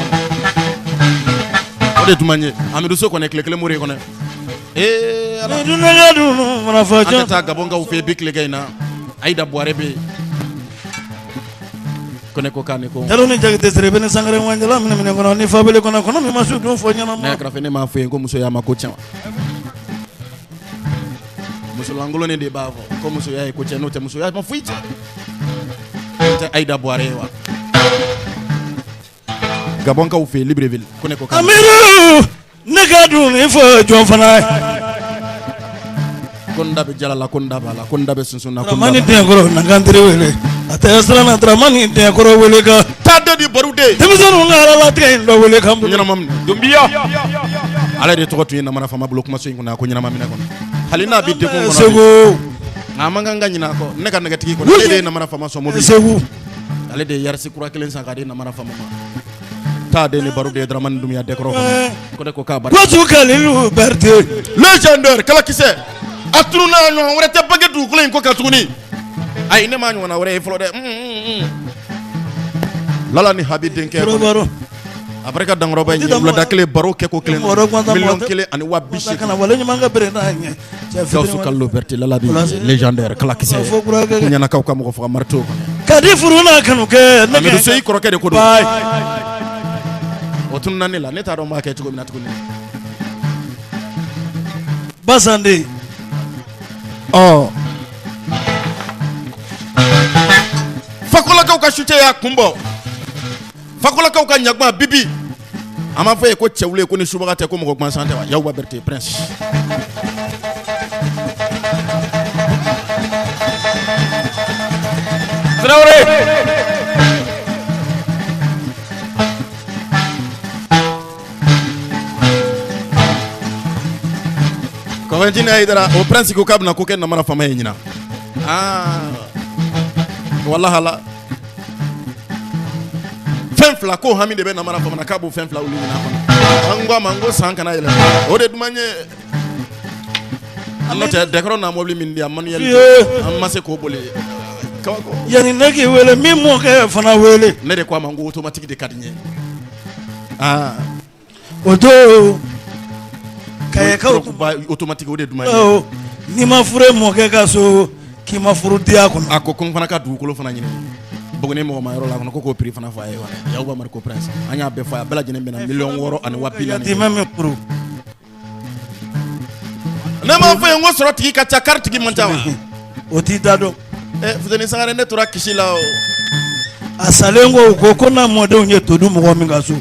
E: o de tun man ye Amidu So kɔni tile kelen mori kɔnɔ ee ala an tɛ taa Gabɔnkaw fɛ yen bi tilegan in na Ayida Buware bɛ yen ko ne ko k'a ni ko
I: Jalo ni Jakite Siribe ni Sangare Wanjala minɛ minɛ kɔnɔ ni Fabele kɔnɔ kɔnɔ min ma su dun fɔ ɲɛnama
E: ne kɛrɛfɛ ne m'a fɔ yen ko musoya ma ko tiɲɛ wa musolankolon de b'a fɔ ko musoya ye ko tiɲɛ n'o tɛ musoya ma foyi tiɲɛ n'o tɛ Ayida Buware ye wa Gabɔnkaw fɛ yen Libreville ko ne ko k'a
I: Amidu ne ka dun nin fɔ jɔn fana ye
E: ko n da bɛ jala la ko n da b'a la ko n da bɛ sunsun na ko n da
I: Dramani
E: b'a la.
I: Denkɔrɔ na kan teri wele a tɛ siran na Dramani Denkɔrɔ wele kan
E: taa den di baro den
I: denmisɛnninw ka alalatigɛ in dɔ wele kan bolo
E: ɲɛnama minɛ
A: Dunbiya
E: ale de tɔgɔ tun ye namara faama bolo kumaso in kɔnɔ a ko ɲɛnama minɛ kɔnɔ hali n'a bɛ degun kɔnɔ
I: Segu
E: nka a man kan ka ɲinɛ a kɔ ne ka nɛgɛtigi kɔnɔ ale de ye namara faama sɔn mobili
I: Segu
E: ale de ye Yaris kura kelen san k'a di namara faama ma taa den ni baro de ye Dramani Dunbiya dɛkɔrɔ kɔnɔ ko ne ko k'a barika
I: Gosu Kalilu Berete
E: légendaire kalakisɛ a tununna a ɲɔgɔn wɛrɛ tɛ bange dugukolo in kɔ kan tuguni ayi ne m'a ɲɔgɔnna wɛrɛ ye fɔlɔ dɛ Lala ni Habi denkɛ
I: Baro
E: a barika dankɔrɔba in ye wulada kelen baro kɛko kelen 1,800,000
I: kana wale ɲuman ka bere n'a ɲɛ
E: Gawusu Kalilu Berete Lala bi légendaire kalakisɛ ɲɛnakaw ka mɔgɔ faga marteau
I: ka di furu n'a kanu kɛ ne
E: Amidu So i kɔrɔkɛ de ko don o tununna ne la ne t'a dɔn n b'a kɛ cogo min na tuguni
I: Basande
E: ɔ Fakolakaw ka sucɛ y'a kun bɔ Fakolakaw ka ɲaguma bibi an b'a fɔ ye ko cɛwule ko ni subaga tɛ ko mɔgɔ gansan tɛ wa Yakuba Berete Prince
A: Tarawele
E: Kɔfɛntini Hayidara o Prince ko k'a bɛna ko kɛ namara faama ye ɲinan aa walahala fɛn fila ko hami de bɛ namara faama na k'a b'o fɛn fila olu ɲini a kɔnɔ an ko a ma n ko san kana yɛlɛma o de duman ye n'o tɛ dɛkɔrɔ n'a mobili min di yan manuel an ma se k'o boli kabako
I: yanni ne k'i wele min mɔkɛ fana wele
E: ne de ko a ma n ko automatique de ka di n ye aa
I: o don kayekaw
E: ba automatique o de duman ye
I: n'i ma furu mɔkɛ ka so k'i ma furu diya kɔnɔ
E: a ko ko n fana ka dugukolo fana ɲini Buguni mɔgɔ ma yɔrɔ la kɔnɔ ko k'o prix fana fɔ a ye Yakuba Mariko Prince an y'a bɛɛ fɔ a ye a bɛɛ lajɛlen bɛnna 640 000
I: Yatimɛ min furu
E: ne m'a fɔ ye n ko sɔrɔ tigi ka ca kari tigi man ca wa
I: o t'i da dɔn
E: ɛ Fuseni Sangare ne tora kisi la o
I: a salen ko u ko ko n'a mɔdenw ye to dun mɔgɔ min ka so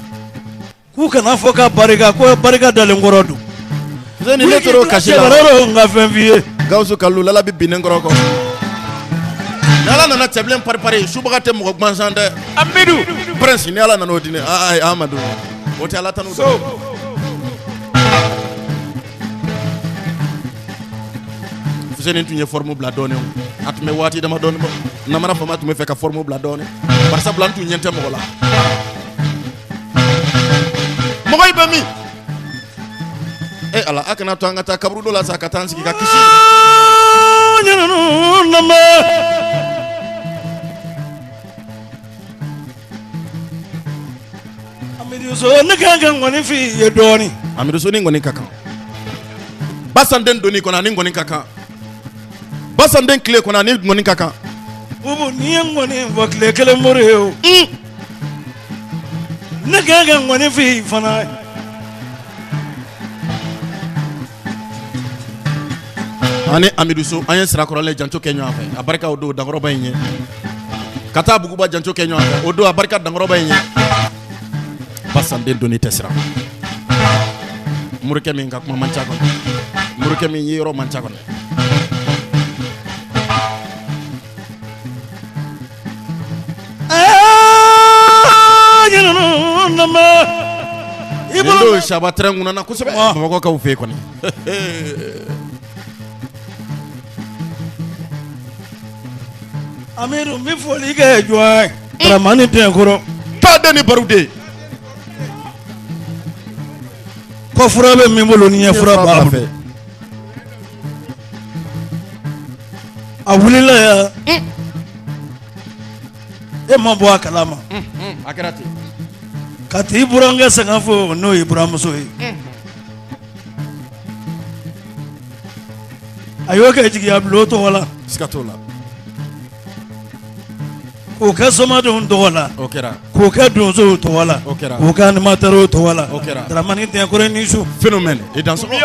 I: k'u kana fɔ ka barika ko barika dalen kɔrɔ don
E: Fuseni ne tora o kasi la
I: n ka fɛn f'i ye
E: Gawusu Kalilu lala bɛ binnen kɔrɔ kɔ ni Ala nana cɛbilen paripari subaga tɛ mɔgɔ gansan dɛ Amidu Prince ni Ala nana o di ne aa Amadu o tɛ Ala tanu so Fuseni tun ye forme bila dɔɔnin a tun bɛ waati dama dɔɔnin bɔ namara faama tun bɛ fɛ ka forme bila dɔɔnin bari sabula n tun ɲɛ tɛ mɔgɔ la mɔgɔ i bɛ min e ala a kana to an ka taa kaburudo la sa ka taa an sigi ka kisi
I: Amidu So ne ka kan ka ŋɔni f'i ye dɔɔnin
E: Amidu So ni ŋɔni ka kan Basanden doni kɔnɔ ani ŋɔni ka kan Basanden tile kɔnɔ ani ŋɔni ka kan
I: Bubu n'i ye ŋɔni fɔ tile kelen mori ye o ne ka kan ka ŋɔni f'i fana
E: Ani Amidu So an ye sirakɔrɔlen janto kɛ ɲɔgɔn fɛ a barika o don dankɔrɔba in ye ka taa Buguba janto kɛ ɲɔgɔn fɛ o don a barika dankɔrɔba in ye Basanden doni tɛ siran morikɛ min ka kuma man ca kɔnɔ morikɛ min ye yɔrɔ man ca kɔnɔ
I: I
E: bolo saba tɛrɛn kunna kosɛbɛ bamakɔkaw fɛ yen kɔni
I: Amidu n bɛ foli kɛ jɔn ye Dramani Dɛnkɔrɔ
E: taa den ni baroden
I: ko fura bɛ min bolo ni ɲɛ fura b'a fɛ a wulila yan e ma bɔ a kalama
E: a kɛra ten
I: ka t'i burankɛ sanga fo n'o ye buramuso ye a y'o kɛ jigiya bulon tɔgɔ la
E: siga t'o la
I: k'o kɛ somadenw tɔgɔ la
E: o kɛra
I: k'o kɛ donsow tɔgɔ la
E: o kɛra
I: k'o kɛ animatɛriw tɔgɔ la
E: o kɛra
I: Dramani Dɛnkɔrɔ ni su
E: phénomène i dansɔgɔ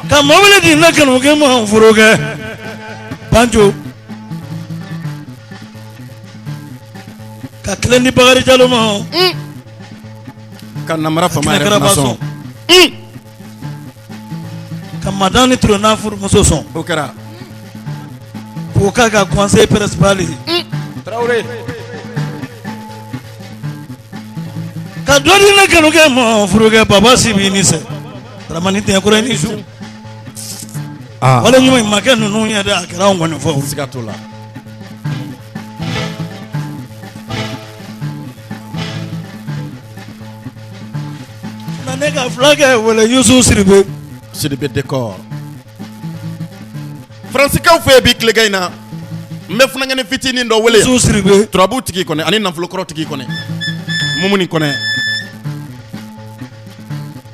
I: ka mɔbili di ne kanukɛ ma n furukɛ banjo ka tilen di Bakari Jalo ma
E: ka namara faama yɛrɛ fana sɔn
I: ka madan ni Ture n'a furumuso sɔn
E: o kɛra
I: k'o k'a ka conseil principal ye
E: Tarawele
I: ka dɔ di ne kanukɛ ma furukɛ baba Sibi ni sɛ Dramani Dɛnkɔrɔ ni su wale ɲuman in ma kɛ ninnu ye dɛ a kɛra anw kɔni fɔ
E: siga t'o la
I: Na ne ka fulakɛ wele Yusu Sidibe
E: Sidibe décor Faransikaw fɛ yen bi tilegan in na n bɛ funankɛnin fitinin dɔ wele
I: Yusu Sidibe
E: turabu tigi kɔnɛ ani nafolokɔrɔ tigi kɔnɛ Mumuni kɔnɛ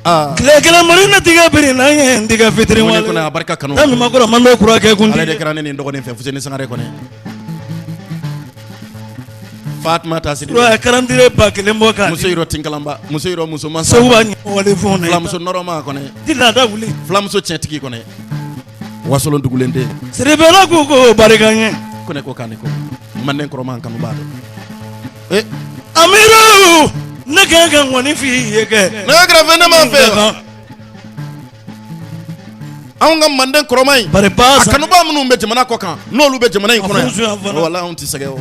E: aa
I: tile kelen mori ne tigɛ biri n'an ye n tigɛ fitiri
E: Mumuni
I: wale
E: kɔnɛ a barika kanu
I: ta ɲuman kɔrɔ man dɔ kura kɛ kun
E: ale de kɛra ne ni n dɔgɔnin fɛ Fuseni Sangare kɔnɛ Fatumata Sidibe
I: Tura karantire 1000 bɔ k'a
E: muso yɔrɔ tinkalanba muso yɔrɔ muso mansa
I: Segu b'a wale fɛnw na
E: fulamuso nɔrɔma kɔnɛ
I: ti laada wuli
E: fulamuso tiɲɛtigi kɔnɛ wasolon dugulen den
I: Sidibela ko ko barika ɲɛ
E: kɔnɛ ko k'ale ko manden kɔrɔma kanuba dɛ eh
I: Amidu ne ka kan ka ŋɔni f'i ye kɛ
E: ne ka kɛrɛfɛ ne m'a fɛ anw ka manden kɔrɔma in
I: bari ba
E: a kanubaa minnu bɛ jamana kɔ kan n'olu bɛ jamana in kɔnɔ
I: A furuso yan
E: yan
I: fana.
E: wala anw tɛ sɛgɛn o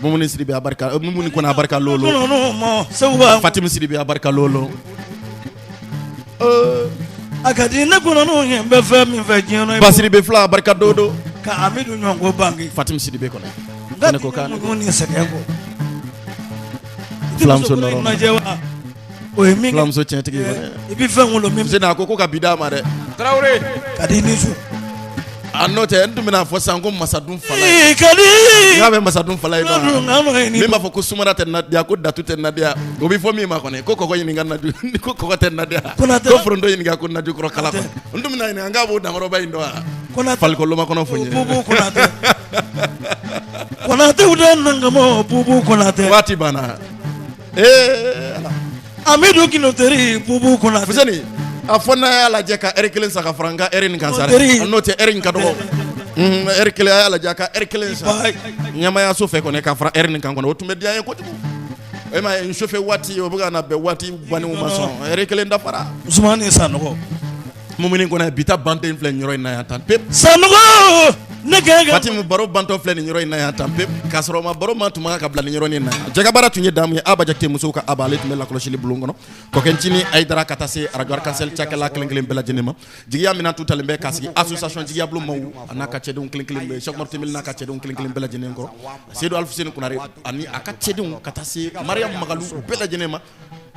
E: Mumuni Sidibe a barika Mumuni kɔnɛ a barika lolo
I: ninnu ma Segu b'a
E: Fatimi Sidibe a barika lolo
I: a ka di ne kɔnɔ ye n bɛ fɛn min fɛ diɲɛ kɔnɔ
E: Ba Sidibe fila a barika dodo
I: ka Amidu ɲɔgɔn ko bange
E: Fatimi Sidibe kɔnɛ
I: n ka
E: ne ko k'a
I: muɲu ni sɛgɛn kɔ
E: Fulamuso nɔrɔ
I: lajɛ wa o ye min kɛ
E: fulamuso tiɲɛtigi kɔnɛ
I: i bɛ fɛn wolo min
E: Fuseni a ko ko ka bi d'a ma dɛ
I: ka di ni su
E: a n'o tɛ n tun bɛna fɔ sisan ko masadun fala ye
I: i ka di
E: n k'a bɛ masadun fala ye
I: dun
E: dɔn
I: ka nɔ ye ni
E: min b'a fɔ ko sumara tɛ nadiya ko datu tɛ nadiya o bɛ fɔ min ma kɔni ko kɔgɔ ɲininka naju ko kɔgɔ tɛ nadiya
I: Konatɛ.
E: ko foronto ɲininka ko naju kɔrɔ kala kɔnɔ n tun bɛna ɲininka n k'a b'o dankɔrɔba in dɔn wa
I: Konatɛ
E: falikɔloma kɔnɔ fo n ye
I: Bubu Konatɛ Konatew de nangamɔ Bubu Konatɛ.
E: Waati banna. Ee Ala.
I: Amidu Kinoteri Bubu Konatɛ.
E: Fuseni a fɔ n'a y'a lajɛ ka heure kelen san ka fara n ka heure nin kan sa dɛ.
I: Teri.
E: N'o tɛ heure in ka dɔgɔ. Heure kelen a y'a lajɛ a ka heure kelen san. Ɲɛmayaso fɛ kɔni ka fara heure nin kan kɔni o tun bɛ diya n ye kojugu. E ma ye n sofɛ waati o bɛ ka na bɛn waati bannen ma sɔn heure kelen dafara.
I: Usumani Sanɔgɔ.
E: Mumini kɔnɛ bi ta banten filɛ nin yɔrɔ in na yan tan pep.
I: Sanɔgɔ ne kɛ ka.
E: Fatimu baro bantɔ filɛ nin yɔrɔ in na yan tan pep k'a sɔrɔ ma baro ma tun man kan ka bila nin yɔrɔ in na yan. Jɛkabaara tun ye damu ye Aba Jakite musow ka Aba ale tun bɛ lakɔlɔsili bulon kɔnɔ. Kɔkɛncinin Ayidara ka taa se radio Arc-en-Ciel cakɛla kelen kelen bɛɛ lajɛlen ma. Jigiya minɛn tun talen bɛ k'a sigi association jigiya bulon maaw a n'a ka cɛdenw kelen kelen bɛɛ Cheikh Umaru Tembeli n'a ka cɛdenw kelen kelen bɛɛ lajɛlen kɔrɔ. Seydou Alfuseni Konare ani a ka cɛdenw ka taa se Mariam Magalu bɛɛ lajɛlen ma.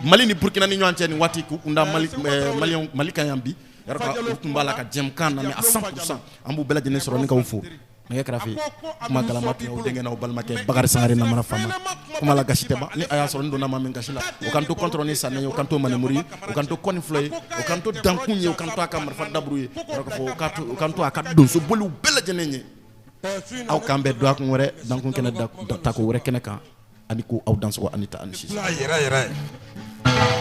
E: Mali ni Burkina ni ɲɔgɔn cɛ nin waati k'u kunda Mali maliyɛnw Mali kan yan bi yarɔ ka u tun b'a la ka jɛmukan lamɛn à 100% an b'u bɛɛ lajɛlen sɔrɔ ni k'aw fo nɛgɛ kɛrɛfɛ kuma galama tun y'aw denkɛ n'aw balimakɛ Bakari Sangare Namara Fama kuma la gasi tɛ ban ni a y'a sɔrɔ n donna maa min gasi la o kan to kɔntɔrɔ ni sanɛ ye o kan to manimuru ye o kan to kɔni fila ye o kan to dankun ye o kan to a ka marifa daburu ye yarɔ k'a fɔ o kan to a ka donso boliw bɛɛ lajɛlen ye aw k'an bɛn dɔgɔkun wɛrɛ dankun kɛnɛ tako wɛrɛ kɛnɛ kan ani ko aw dansɔgɔ ani ta ani si
J: yɛrɛ yɛrɛ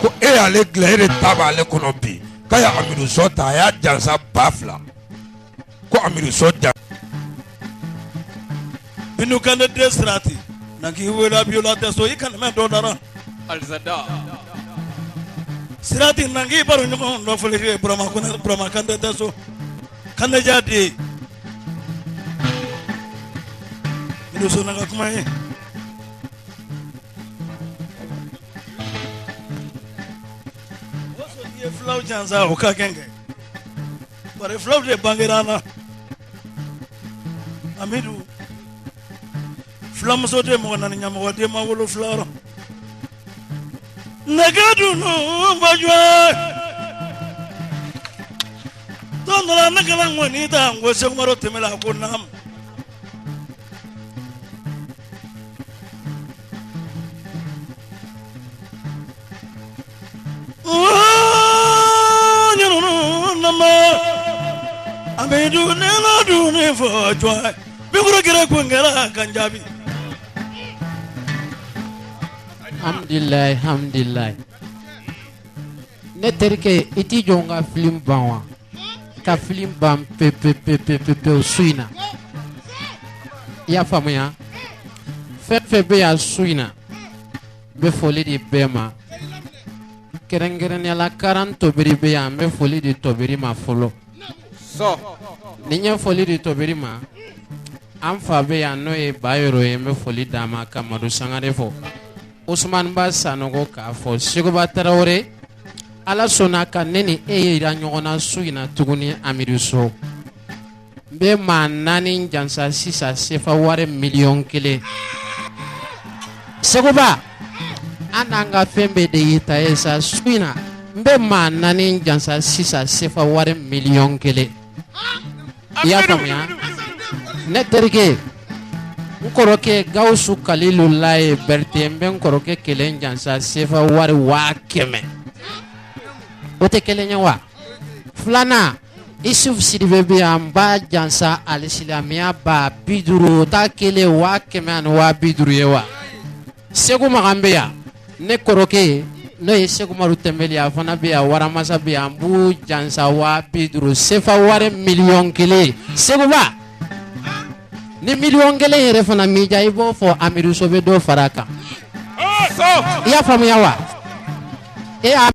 J: ko e y'ale dilan e de ta b'ale kɔnɔ bi k'a ye Amidu Sɔ ta a y'a jansa 2000 ko Amidu Sɔ jan
I: Bintu Kante den Sirati na k'i wele Abiola tɛ so i kana mɛn dɔ dara Sirati na k'i baro ɲɔgɔn dɔ fɔli kɛ Burama Kone Burama Kante tɛ so Kante ja den Bintu so na ka kuma ye o ye filaw jansa o ka kɛ kɛ bari filaw de bangera an na Amidu filamuso den mɔgɔ naani ɲɛmɔgɔ den ma wolo fila yɔrɔ nɛgɛ dunu bajɔ don dɔ la ne kana ŋɔni ta n ko Sekumaru tɛmɛla ko naamu Amidu ne la duni fɔ jɔn bikuru kɛra kun kɛra kan jaabi.
K: Alhamdulilayi alhamdulilayi ne terikɛ i t'i jɔ n ka film ban wa ka film ban pe pe pe pe pe pewu su in na i y'a faamuya fɛn fɛn bɛ yan su in na n bɛ foli di bɛɛ ma kɛrɛnkɛrɛnnenya la karan tobiri bɛ yan n bɛ foli di tobiri ma fɔlɔ ni n ye foli di tobiri ma an fa bɛ yan n'o ye bayoro ye n bɛ foli d'a ma ka madu sangare fɔ usumani ba sanogo k'a fɔ seguba tarawele ala sɔnna ka ne ni e yira ɲɔgɔn na su in na tuguni amidu so n bɛ maa naani jansa sisan sefa wari 1,000,000 seguba an n'an ka fɛn bɛɛ de y'i ta ye sa su in na n bɛ maa naani jansa sisan sefa wari 1,000,000 i y'a faamuya ne terikɛ n kɔrɔkɛ gawusu kalilulaye berete n bɛ n kɔrɔkɛ kelen jansa sefa wari 100,000 o tɛ kelen ye wa filanan isufu sidibe bɛ yan n b'a jansa alisilamɛya 50,000 o ta kelen 150,000 ye wa segu makan bɛ yan ne kɔrɔkɛ n'o ye segu maru tɛnbeli a fana bɛ yan waramasa bɛ yan n b'u jansa 50,000 sefa wari 1,000,000 seguba ni 1,000,000 yɛrɛ fana m'i diya i b'o fɔ amidu so bɛ dɔ fara a kan i y'a faamuya wa e y'a